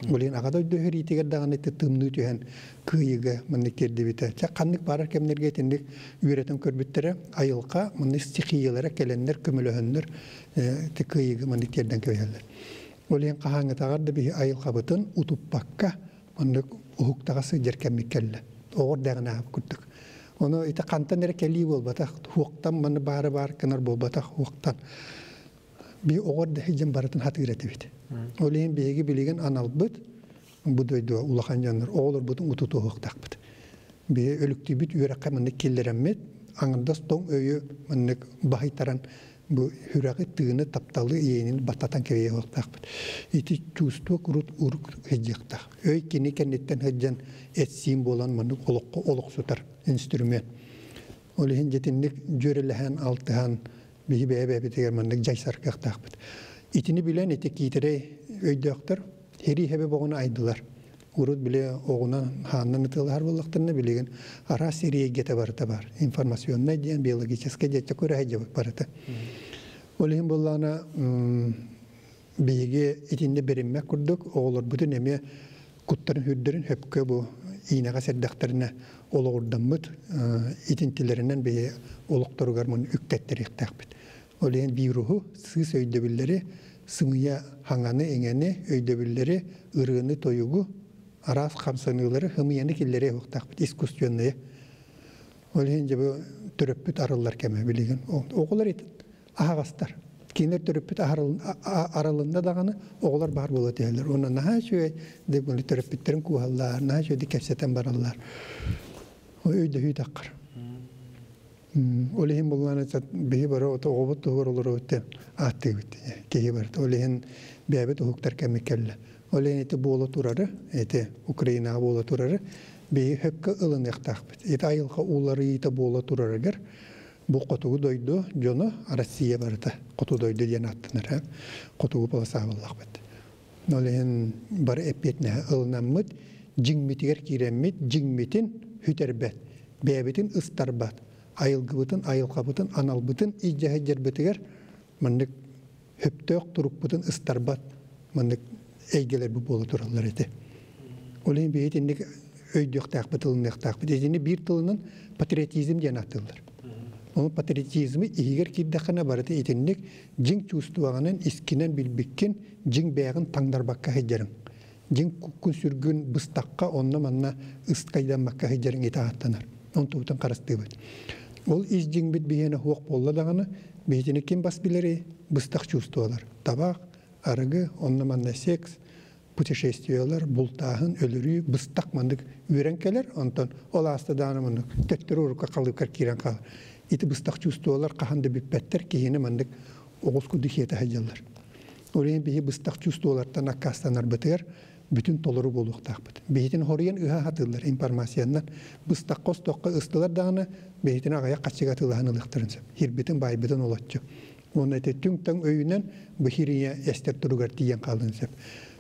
Speaker 2: Ол аҕа дойду сэриитигэр даҕаны ити тымныы түһэн кыайыыга маннык тиэрдибитэ. Чэ ханнык баарар кэмнэргэ итинник үөрэтэн көрбүттэрэ айылҕа маннык стихиялара кэлэннэр көмөлөһөннөр ити кыайыыга маннык тиэрдэн кэбиһэллэр. Ол иһин хаһааҥҥытааҕар да биһи айылҕабытын утуппакка маннык уһуктаҕа сылдьар кэммит кэллэ. Оҕор дэҕинээҕи курдук. Ону ити хантан эрэ кэлии буолбатах, хуоктан маны баары баар гынар буолбатах, хуоктан. Би оҕор да сылдьан барытын хатыыр этибит. Ол иһин биһиги билигин аналбыт бу дойдуга улахан дьоннор оҕолорбутун утутуохтаахпыт. Биһи өлүктүүбүт үөрэххэ маннык киллэрэммит, аҥардас тоҥ өйү маннык баһыйтаран бу сүрэҕи, тыыны, тапталы, иэйиини баттатан кэбиһиэхтаахпыт. Ити чувство урут урук сылдьыахтаах. Өй кини кэнниттэн сылдьан эт-сиин буолан маннык олоххо олохсутар инструмент. Ол иһин дьитинник дьүөрэлэһэн, алтыһан биһи бэйэ-бэйэбитигэр маннык дьайсар кыахтаахпыт. Итини билэн ити киитэрэй өйдөөхтөр Һири хэбэ боҕуну айдылар. Урут били оҕунан хааннан ытыалаһар буоллахтарына билигин араас сири эйгэтэ барыта бар. Информационнай диэн, биологическай диэн көрө дьабыт барыта. Ол иһин буоллаҕына биһиги итиннэ бериммэт курдук оҕолорбутун эмиэ куттарын хүрдэрин хөпкө бу иинэҕэ сэрдэхтэринэ олоҕурдаммыт итинтилэринэн биһи олохторугар мун үктэттэриэхтээхпит. Ол иһин вируһу, сыыс өйдөбүллэри, сымыйа хаҥаны-иҥэни, өйдөбүллэри, ырыаны-тойугу, араас хамсаныылары, хымыйаны киллэриэ уохтаахпыт искусственные. Ол иһин дьэ бу төрөппүт арыллар кэмэ билигин. Оҕолор аһаҕастар. Кинилэр төрөппүт арылынна даҕаны оҕолор баар буола түһэллэр. Уонна наһаа үчүгэй төрөппүттэрин кууһаллар, наһаа үчүгэйдик кэпсэтэн бараллар. Өйдөһүү таххар. Ол иһин буллаан биһи бары оҕобут туһугар олоробут диэн ааттыыбыт киһи барыта. Ол иһин бэйэбит уһуктар кэммит кэллэ. Ол иһин ити буола турары, ити Украинаҕа буола турары биһи сөпкө ылыныахтаахпыт. Ити айылҕа уларыйыыта буола турарыгар бу хотугу дойду дьоно Россия барыта хоту дойду диэн ааттанар. Хотугу полоса буоллахпыт. Ол иһин бары эппиэтинэһи ылынаммыт, дьиҥмитигэр киирэммит, дьиҥмитин сүтэрбэт, бэйэбитин ыстарбат, айылгыбытын, айылҕабытын, аналбытын илдьэ сылдьарбытыгар маннык сөптөөх турукпутун ыстарбат маннык эйгэлэр бу буола тураллар этэ. Ол иһин биһи итинник өйдүөхтээхпит, ылыныахтаахпыт. Итини биир тылынан патриотизм диэн ааттыыллар. Ол патриотизмы иһигэр киирдэххинэ барыта итинник дьиҥ чувствоҕынан искинэн билбиккин дьиҥ бэйэҕин таҥнарбакка сылдьарыҥ. Дьиҥ куккун сүргүн быстахха онно-манна ыскайдаммакка сылдьарыҥ ити ааттанар. Онтубутун харыстыыбыт. Ол ис дьиҥбит биһиэнэ суох буолла даҕаны, биһитини ким бас билэрий? Быстах чувстволар. Табаах, арыгы, онно-манна секс, путешествиялар, бултааһын, өлөрүү, быстах маннык үөрэн кэлэр, онтон ол ааста даҕаны маннык төттөрү урукка халыыпкар киирэн хаалар. Ити быстах чувстволар хаһан да бүппэттэр, киһини маннык оҕус курдук хиэтэ сылдьаллар. Ол иһин биһи быстах чувстволартан аккаастанарбытыгар бүтүн толору буолуохтаахпыт. Биһитин хоруйан ыһа сатыыллар информациянан быстахха остуохха ыстылар даҕаны биһитин аҕыйах хаччыга атыылаһан ылыахтарын сөп. Хирбитин байбытын олоччу. Уонна ити түҥ-таҥ өйүнэн бу хирийэ эстэр туругар тиийэн хаалыан сөп.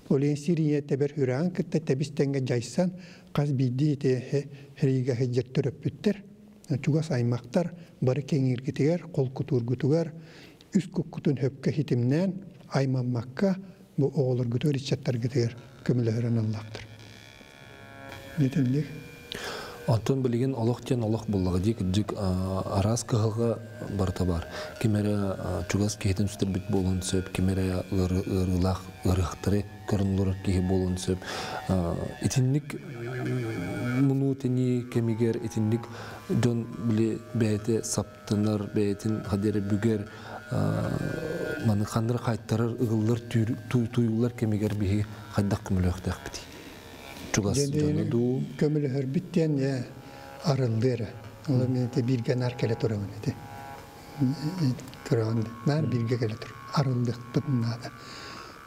Speaker 2: Ол иһин сирийэ тэбэр үрэҕин кытта тэбис тэҥҥэ дьайсан хас биирдии ити хирийгэ сылдьар төрөппүттэр, чугас аймахтар бары кэҥииргитигэр, холкутуургутугар үс куккутун хөпкө хитимнээн аймаммакка бу оҕолоргутугар, ыччаттаргытыгар көмөлөһөр аналлаахтар. Итинник.
Speaker 1: Онтон билигин олох диэн олох буллаҕа дии кырдьык араас кыһалҕа барыта бар. Ким эрэ чугас киһитин сүтэрбит буолуон сөп, ким эрэ ыарыылаах ыарыһахтары көрөн олорор киһи буолуон сөп. Итинник мунуу тэнии кэмигэр итинник дьон били бэйэтэ саптынар, бэйэтин хадиэрэ бүгэр маны ханнары хайтарар, ыгыллар, туйуллар кэмигэр биһи хайдах көмөлөөхтөөхпүтүй? Чугас дьону дуу?
Speaker 2: Көмөлөһөрбүт диэн арыллыы эрэ. Ол мен бииргэ наар кэлэ турабын ити. Көрөҕүн наар бииргэ кэлэ тур. Арыллыахпыт наада.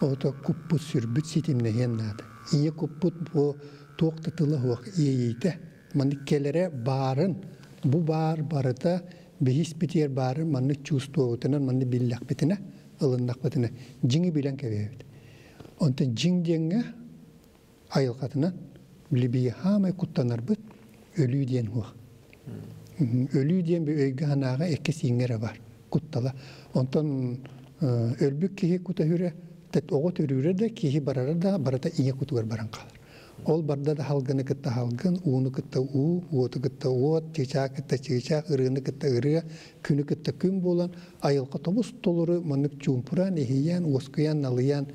Speaker 2: Ото куппут сүрбүт ситимнэһиэн наада. Ийэ куппут бу туох да тыла суох иэйиитэ. Маннык кэлэрэ баарын, бу баар барыта биһис битиэр баарын маннык чувствуобутунан, маннык биллэхпитинэ, ылыннахпытына дьиҥи билэн кэбиһэбит. Онтон дьиҥ диэҥҥэ айылҕатынан били хаамай куттанарбыт өлүү диэн суох. Өлүү диэн өйгө санааҕа эккэ сииҥҥэ эрэ бар куттала. Онтон өлбүт киһи кута хүрэ Оҕо төрүүрэ да, киһи барара да, барыта ийэ кутугар баран хаалар. Ол барда да халгыны кытта халгын, ууну кытта уу, уоту кытта уот, чыычаах кытта чыычаах, ырыаны кытта ырыа, күнү кытта күн буолан, айылҕа тобус толору маннык чуумпураан, иһийээн, уоскуйан, налыйан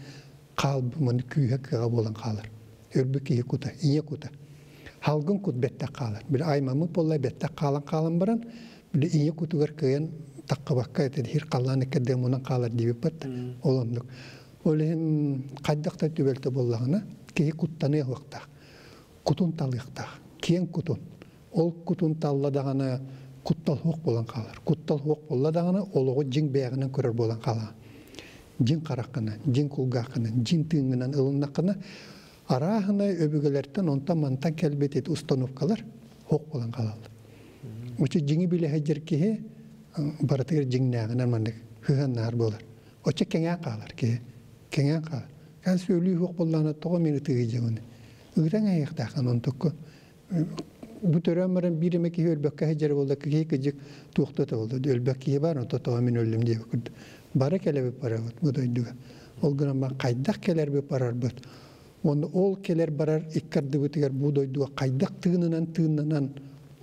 Speaker 2: хаалбы маннык күүһэ кыаҕа буолан хаалар. Өлбүт киһи кута, ийэ кута. Халгын кут бэттэх хаалар. Били аймаммыт буолла бэттэх хаалан хаалан баран, били ийэ кутугар кыайан таххыбакка хир халлаан иккэрдэ мунан хаалар диэбиппит. Ол оннук. Ол иһин хайдах да түбэлтэ буоллаҕына, киһи куттаныа уохтаах. Кутун талыахтаах. Киэҥ кутун. Ол кутун талла даҕаны куттал суох буолан хаалар. Куттал суох буолла даҕаны олоҕу дьиҥ бэйэҕинэн көрөр буолан хаалаҕын. Дьиҥ хараххынан, дьиҥ кулгааххынан, дьиҥ тыыҥҥынан ылыннаххына, арааһынай өбүгэлэртэн онтон-мантан кэлбит ити установкалар суох буолан хаалаллар. Оччо дьиҥи билэ сылдьар киһи барытыгар дьиҥнээҕинэн маннык сыһыаннаһар буолар. Оччо кэҥээн хаалар киһи. Кэҥээн хаалар. Кээс өлүү суох буоллаҕына тоҕо мин ытыгы дьэҕин? Ыытан эйиэхтээххин онтукку. Бу төрөөн баран биир эмэ киһи өлбөккө сылдьар буолла, киһи кыдьык туохта да буолла. Өлбөк киһи бар, онто тоҕо мин өллүм диэбит курдук. Бары кэлэбит барабыт бу дойдуга. Ол гынан баран хайдах кэлэрбит барарбыт. Уонна ол кэлэр барар икки ардыбытыгар бу дойдуга хайдах тыынынан тыыннанан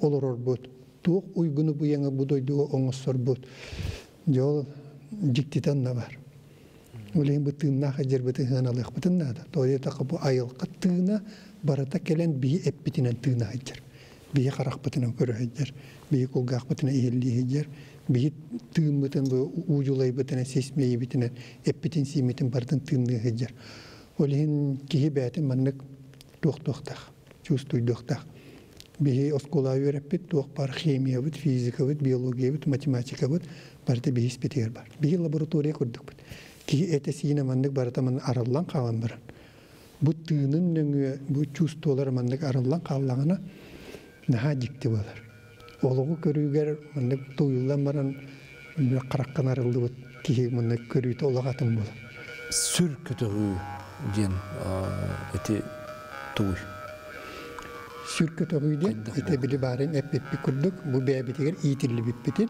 Speaker 2: олорорбут, туох уйгуну быйаҥы бу дойдуга оҥосторбут. Дьэ ол дьиктитэ онно бар. Ол иһин бу тыыннаах эдьэрбитин сыаналыахпытын наада. Тоҕо диэтэххэ бу айылҕа тыына барыта кэлэн биһи эппитинэн тыына сылдьар. Биһи харахпытынан көрө сылдьар, биһи кулгаахпытынан иһиллии сылдьар, биһи тыыммытын бу уудьулайбытынан, сис мэйиибитинэн эппитин-сииммитин барытын тыынныы сылдьар. Ол иһин киһи бэйэтин маннык туохтуохтаах, чувствуйдуохтаах. Биһи оскуолаҕа үөрэппит туох баар химиябыт, физикабыт, биологиябыт, математикабыт барыта биһи испитигэр бар. Биһи лаборатория курдукпут. Киһи этэ-сиинэ маннык барыта маннык арыллан хаалан баран, бу тыынын нөҥүө бу чувстволар маннык арыллан хааллаҕына наһаа дьикти буолар. Олоҕу көрүүгэр маннык тууйуллан баран хараххын арыллыбыт киһи маннык көрүүтэ олох атын буолар.
Speaker 1: Сүр көтөҕүү диэн ити тугуй?
Speaker 2: Сүр көтөҕүү диэн ити били баарын эппиппит курдук бу бэйэбитигэр иитиллибиппитин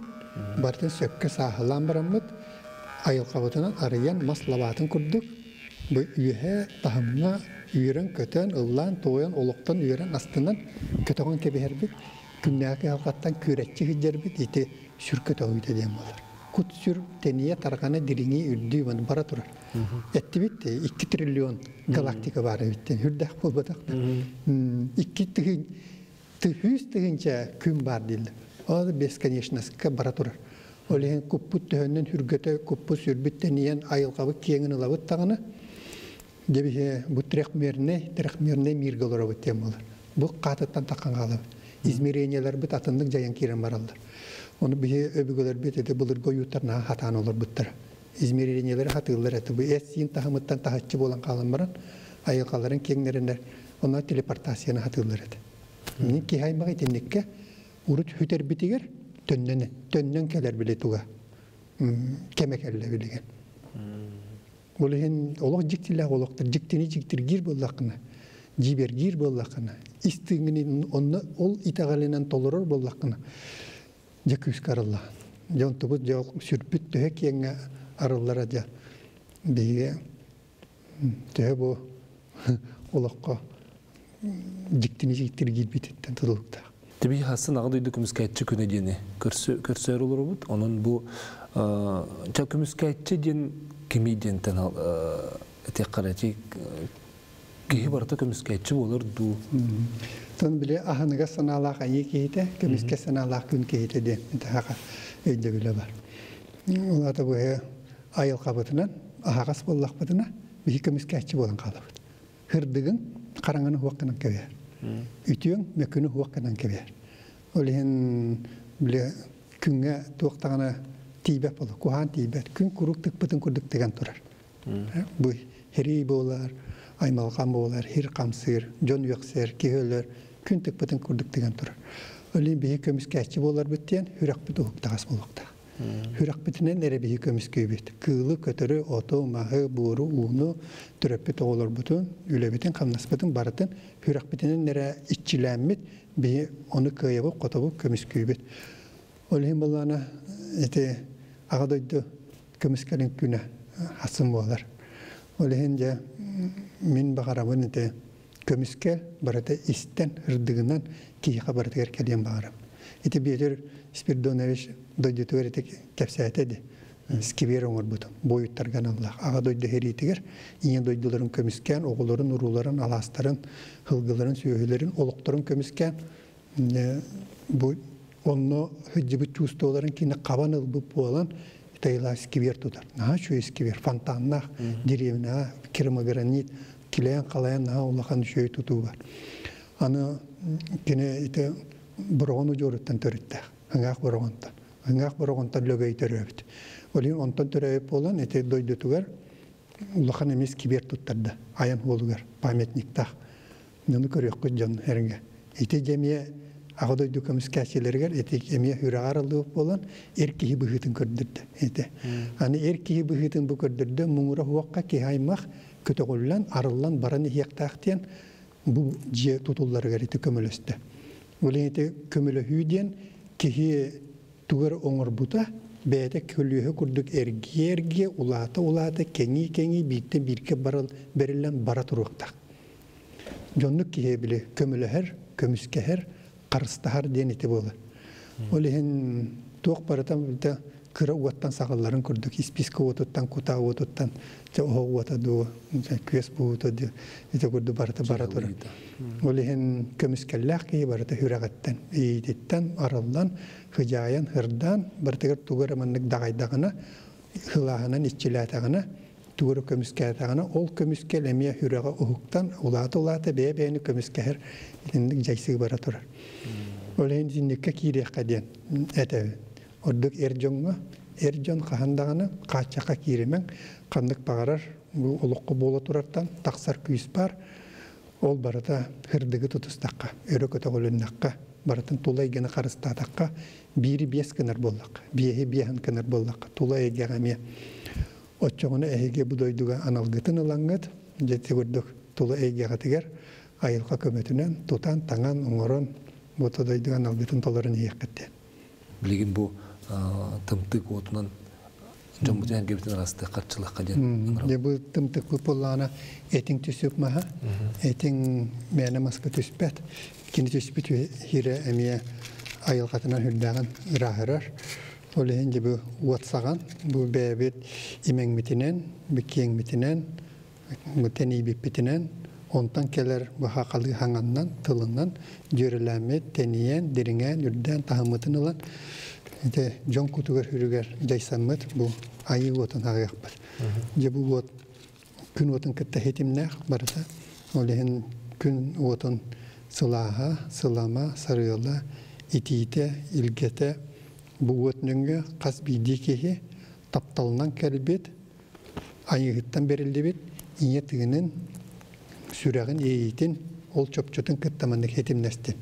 Speaker 2: барытын сөпкө сааһылаан бараммыт айылҕабытынан арыйан мас лабаатын курдук бу үөһэ таһымҥа үөрэн-көтөн, ыллаан-туойан, олохтон үөрэн астынан көтөҕөн кэбиһэрбит, күннээҕи кыһалҕаттан күөрэччи сылдьарбыт ити сүр көтөҕүүтэ диэн буолар. Кут-сүр тэнийэ, тарҕана, дириҥии, үрдүү маны бара турар. Эттибит 2 триллион галактика баар эбит үрдээх буолбатах да. 2 тыһын тыһыыс тыһыынча күн баар дииллэр. Ол бесконечностька бара турар. Ол иһин куппут төһөннөн үргөтө, куппут сүрбүт тэнийэн айылҕабыт киэҥин ылабыт даҕаны, дьэ биһи бу трехмерный, трехмерный миргэ олоробут диэн буолар. Бу хаатыттан таххан хаалабыт. Измерениелэрбит атыннык дьайан киирэн бараллар. Ону биһи өбүгэлэрбит ити былыргы ойууттар наһаа хатаан олорбуттара. Измерениелэри хатыыллар этэ. Бу эт-сиин таһымыттан таһыччы буолан хаалан баран, айылҕаларын киэҥнэринэр онно телепортацияны хатыыллар этэ. Мин киһи аймаҕы итинниккэ урут хүтэрбитигэр төннөн төннөн кэлэр били туга кэмэ кэллэ билигин. Ол иһин олох дьиктилээх олохтор дьиктини дьиктиргиир буоллаххына, дьиибэргиир буоллаххына, ис тыыҥҥын онно ол итэҕэлинэн толорор буоллаххына, дьэ күүскэ арыллаҕын. Дьэ онтубут дьэ сүрбүт төһө киэҥҥэ арыллара дьэ биһиги төһө бу олоххо дьиктини дьиктиргиирбититтэн тутулуктаах.
Speaker 1: Тиби хассын аҕа дойду көмүскээччи күнэ диэни көрсөөр олоробут. Онон бу ча көмүскээччи диэн кимий диэнтэн этиэххэ эрэ киһи барыта көмүскээччи буолар дуу?
Speaker 2: Тон били аһыныгас санаалаах айыы киһитэ, көмүскэ санаалаах күн киһитэ диэн таһаҕа өйдөбүлэ бар. Ол аата бу айылҕабытынан аһаҕас буоллахпытына биһи көмүскээччи буолан хаалабыт. Һырдыгын хараҥаны хуох гынан кэбиһэр. Үтүөҥ мөкүнү хуох гынан кэбиһэр. Ол иһин били күҥҥэ туох даҕаны тиийбэт буолар, куһаан тиийбэт. Күн куруук тыкпытын курдук тыган турар. Бу хирии буолар, аймалҕан буолар, хир хамсыыр, дьон үөхсэр, киһи өлөр, күн тыкпытын курдук тыган турар. Ол иһин биһи көмүскээччи буоларбыт диэн сүрэхпит уһуктаҕас буолуохтаах. Сүрэхпитинэн эрэ биһи көмүскүүбүт. Кыылы, көтөрү, оту, маһы, буору, ууну, төрөппүт оҕолорбутун, үлэбитин, хамнаспытын барытын сүрэхпитинэн эрэ иччилээммит биһи ону кыайабыт, хотобут, көмүскүүбүт. Ол иһин буоллаҕына ити Аҕа дойду көмүскэлин күнэ хасым буолар. Ол иһин дьэ мин баҕарабын ити көмүскэл барыта истэн ырдыгынан киһиэхэ барытыгар кэлиэн баҕарам. Ити Бүөтүр Спиридонович дойдутугар ити кэпсээтэ ди. Сквер оҥорбутум. Буойуттарга аналлаах. Аҕа дойду сэриитигэр ийэ дойдуларын көмүскээн, оҕолорун, урууларын, алаастарын, һылгыларын, сүөһүлэрин, олохторун көмүскээн бу онно сылдьыбыт чувстволарын кини хабан ылбыт буолан Тайла сквер тутар. Наһаа үчүгэй сквер, фонтаннаах, деревняҕа керамогранит, килэйэн-халайан наһаа улахан үчүгэй тутуу бар. Аны кини ити Бороҕон удьуоруттан төрүттээх, Ыҥаах Бороҕонтон. Ыҥаах Бороҕонтон Лөгөй төрөөбүт. Ол иһин онтон төрөөбүт буолан ити дойдутугар улахан эмиэ сквер туттарда айан уолугар памятниктаах. Ону көрүөххүт дьон эргэ. Ити дьэ эмиэ Аҕа дойду көмүскээччилэригэр ити эмиэ үрэҕэ арыллыбыт буолан эр киһи быһыытын көрдөрдө ити. Аны эр киһи быһыытын бу көрдөрдө муҥура суохха киһи аймах көтөҕүллэн арыллан баран иһиэхтээх диэн бу дьиэ тутулларыгар ити көмөлөстө. Ол ити көмөлөһүү диэн киһи тугу эрэ оҥорбута бэйэтэ көлүөһэ курдук эргийэ-эргийэ улаата-улаата кэҥии-кэҥии бииртэн бииргэ баран бэриллэн бара туруохтаах. Дьоннук киһи били көмөлөһөр, көмүскэһэр, харыстаһар диэн ити буолар. Ол иһин туох барыта кыра уоттан саҕалларын курдук испиискэ уотуттан, кутаа уотуттан, оһох уота дуу, күөс буһуута дуу, ити курдук барыта бара турар. Ол иһин көмүскэллээх киһи барыта сүрэҕиттэн, иититтэн арыллан, хыдьаайан, ырдаан, барытыгар тугу эрэ маннык даҕайдаҕына, сылааһынан иччилээтэҕинэ, тугу эрэ көмүскээтэҕинэ, ол көмүскэл эмиэ сүрэҕэ уһуктан, улаата-улаата бэйэ-бэйэни көмүскэһэр итинник дьайсыы бара турар. Ол иһин итинниккэ киириэххэ диэн этэбин. Ордук эр дьоҥҥо, эр дьон хаһан даҕаны хааччахха кииримэҥ, ханнык баҕарар бу олоххо буола турартан тахсар күүс баар. Ол барыта сырдыгы тутустахха, өрө көтөҕүлүннэххэ, барытын тула эйгэни харыстаатахха, биири биэс гынар буоллахха, биэһи биэһин гынар буоллахха, тула эйгэҕэ эмиэ оччоҕуна эһиги бу дойдуга аналгытын ылаҥҥыт, дьэ ити курдук тула эйгэҕитигэр айылҕа көмөтүнэн тутан, таҥан, оҥорон, бу дойдуга аналгытын толорон иһиэххит диэн.
Speaker 1: Билигин бу тымтык уотунан дьоммутун эргэбитин арастыах харчылыахха диэн.
Speaker 2: Дьэ бу тымтыкпыт буоллаҕына этиҥ түсүк маһа, этиҥ мээнэ маска түспэт. Кини түспүт сирэ эмиэ айылҕатынан үрдээҕин ырааһырар. Ол иһин дьэ бу уот саҕан, бу бэйэбит имэҥмитинэн, бу киэҥмитинэн, бу тэнийбиппитинэн, онтон кэлэр бу хахалыы хаҥаннан, тылынан дьүөрэлээммит, тэнийэн, дириҥээн, үрдээн таһыммытын ылан, ити дьон кутугар үрүгэр дьайсаммыт бу айыы уотун аҕыахпыт. Дьэ бу уот күн уотун кытта хитимнээх барыта. Ол иһин күн уотун сылааһа, сылама, сарыала, итиитэ, илгэтэ бу уот нөҥүө хас биирдии киһи тапталынан кэлбит, айыыһыттан бэриллибит ийэ тыынын, сүрэҕин иэйиитин ол чопчутун кытта маннык хитимнэстин.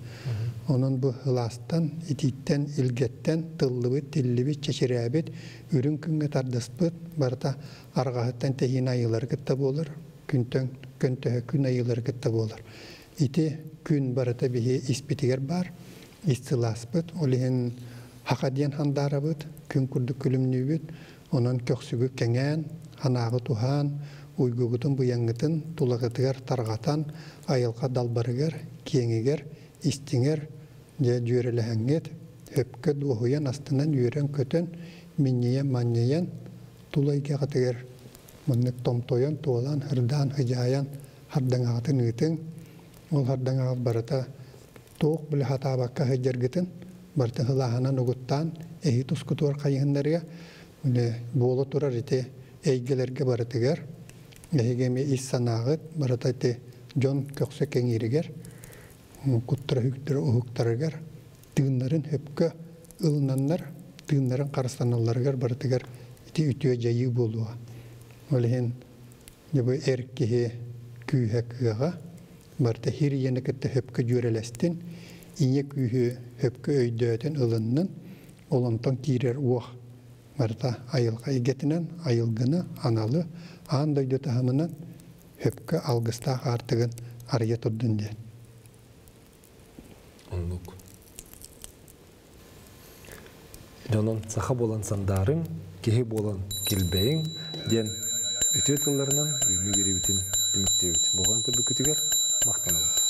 Speaker 2: Онон бу ылаастан, итииттэн, илгэттэн тыллыбыт, тиллибит, чэчирээбит, үрүҥ күҥҥэ тардыспыт барыта арҕаһыттан тэһиин айыылары кытта буолар, күнтэн көнтөһө күн айыылары кытта буолар. Ити күн барыта биһи испитигэр баар, ис сылааспыт, ол иһин хаха диэн хандаарабыт, күн курдук күлүмнүүбүт, онон көхсүгү кэҥээн, ханааҕы туһаан, уйгугутун быйаҥҥытын тулаҕытыгар тарҕатан, айылҕа далбарыгар, киэҥигэр, истиҥэр дьэ дьүөрэлэһэҥҥит, өпкө дуоһуйан, астынан, үөрэн-көтөн, минньийэн-манньыйан, тула эйгэҕитигэр маннык томтойон, туолан, ырдаан, ыдьаайан хардаҥаҕытын ыытыҥ. Ол хардаҥаҕыт барыта туох билэ сатаабакка сылдьаргытын барыта сылааһынан угуттаан эһи тускутугар хайыһыннарыа буола турар ити эйгэлэргэ барытыгар эһиги эмиэ ис санааҕыт барыта ити дьон көхсө кэҥииригэр куттара үктэрэ уһуктарыгар тыыннарын сөпкө ылынаннар тыыннарын харыстаналларыгар барытыгар ити үтүө дьайыы буолуоҕа. Ол иһин бу эр киһи күүһэ кыаҕа барыта хир ийэни кытта сөпкө дьүөрэлэстин, ийэ күүһү сөпкө өйдөөтүн ылыннын, ол онтон киирэр уох барыта айылҕа эйгэтинэн айылгыны, аналы аан дойду таһымынан сөпкө алгыстаах аартыгын арыйа турдун диэн.
Speaker 1: Оннук. Дьонун саха буолан сандаарыҥ, киһи буолан килбэйиҥ диэн. Үтүө тылларынан бүгүҥҥү биэриибитин түмүктүүбүт. Болҕомто бүгүтүгэр махтанабыт.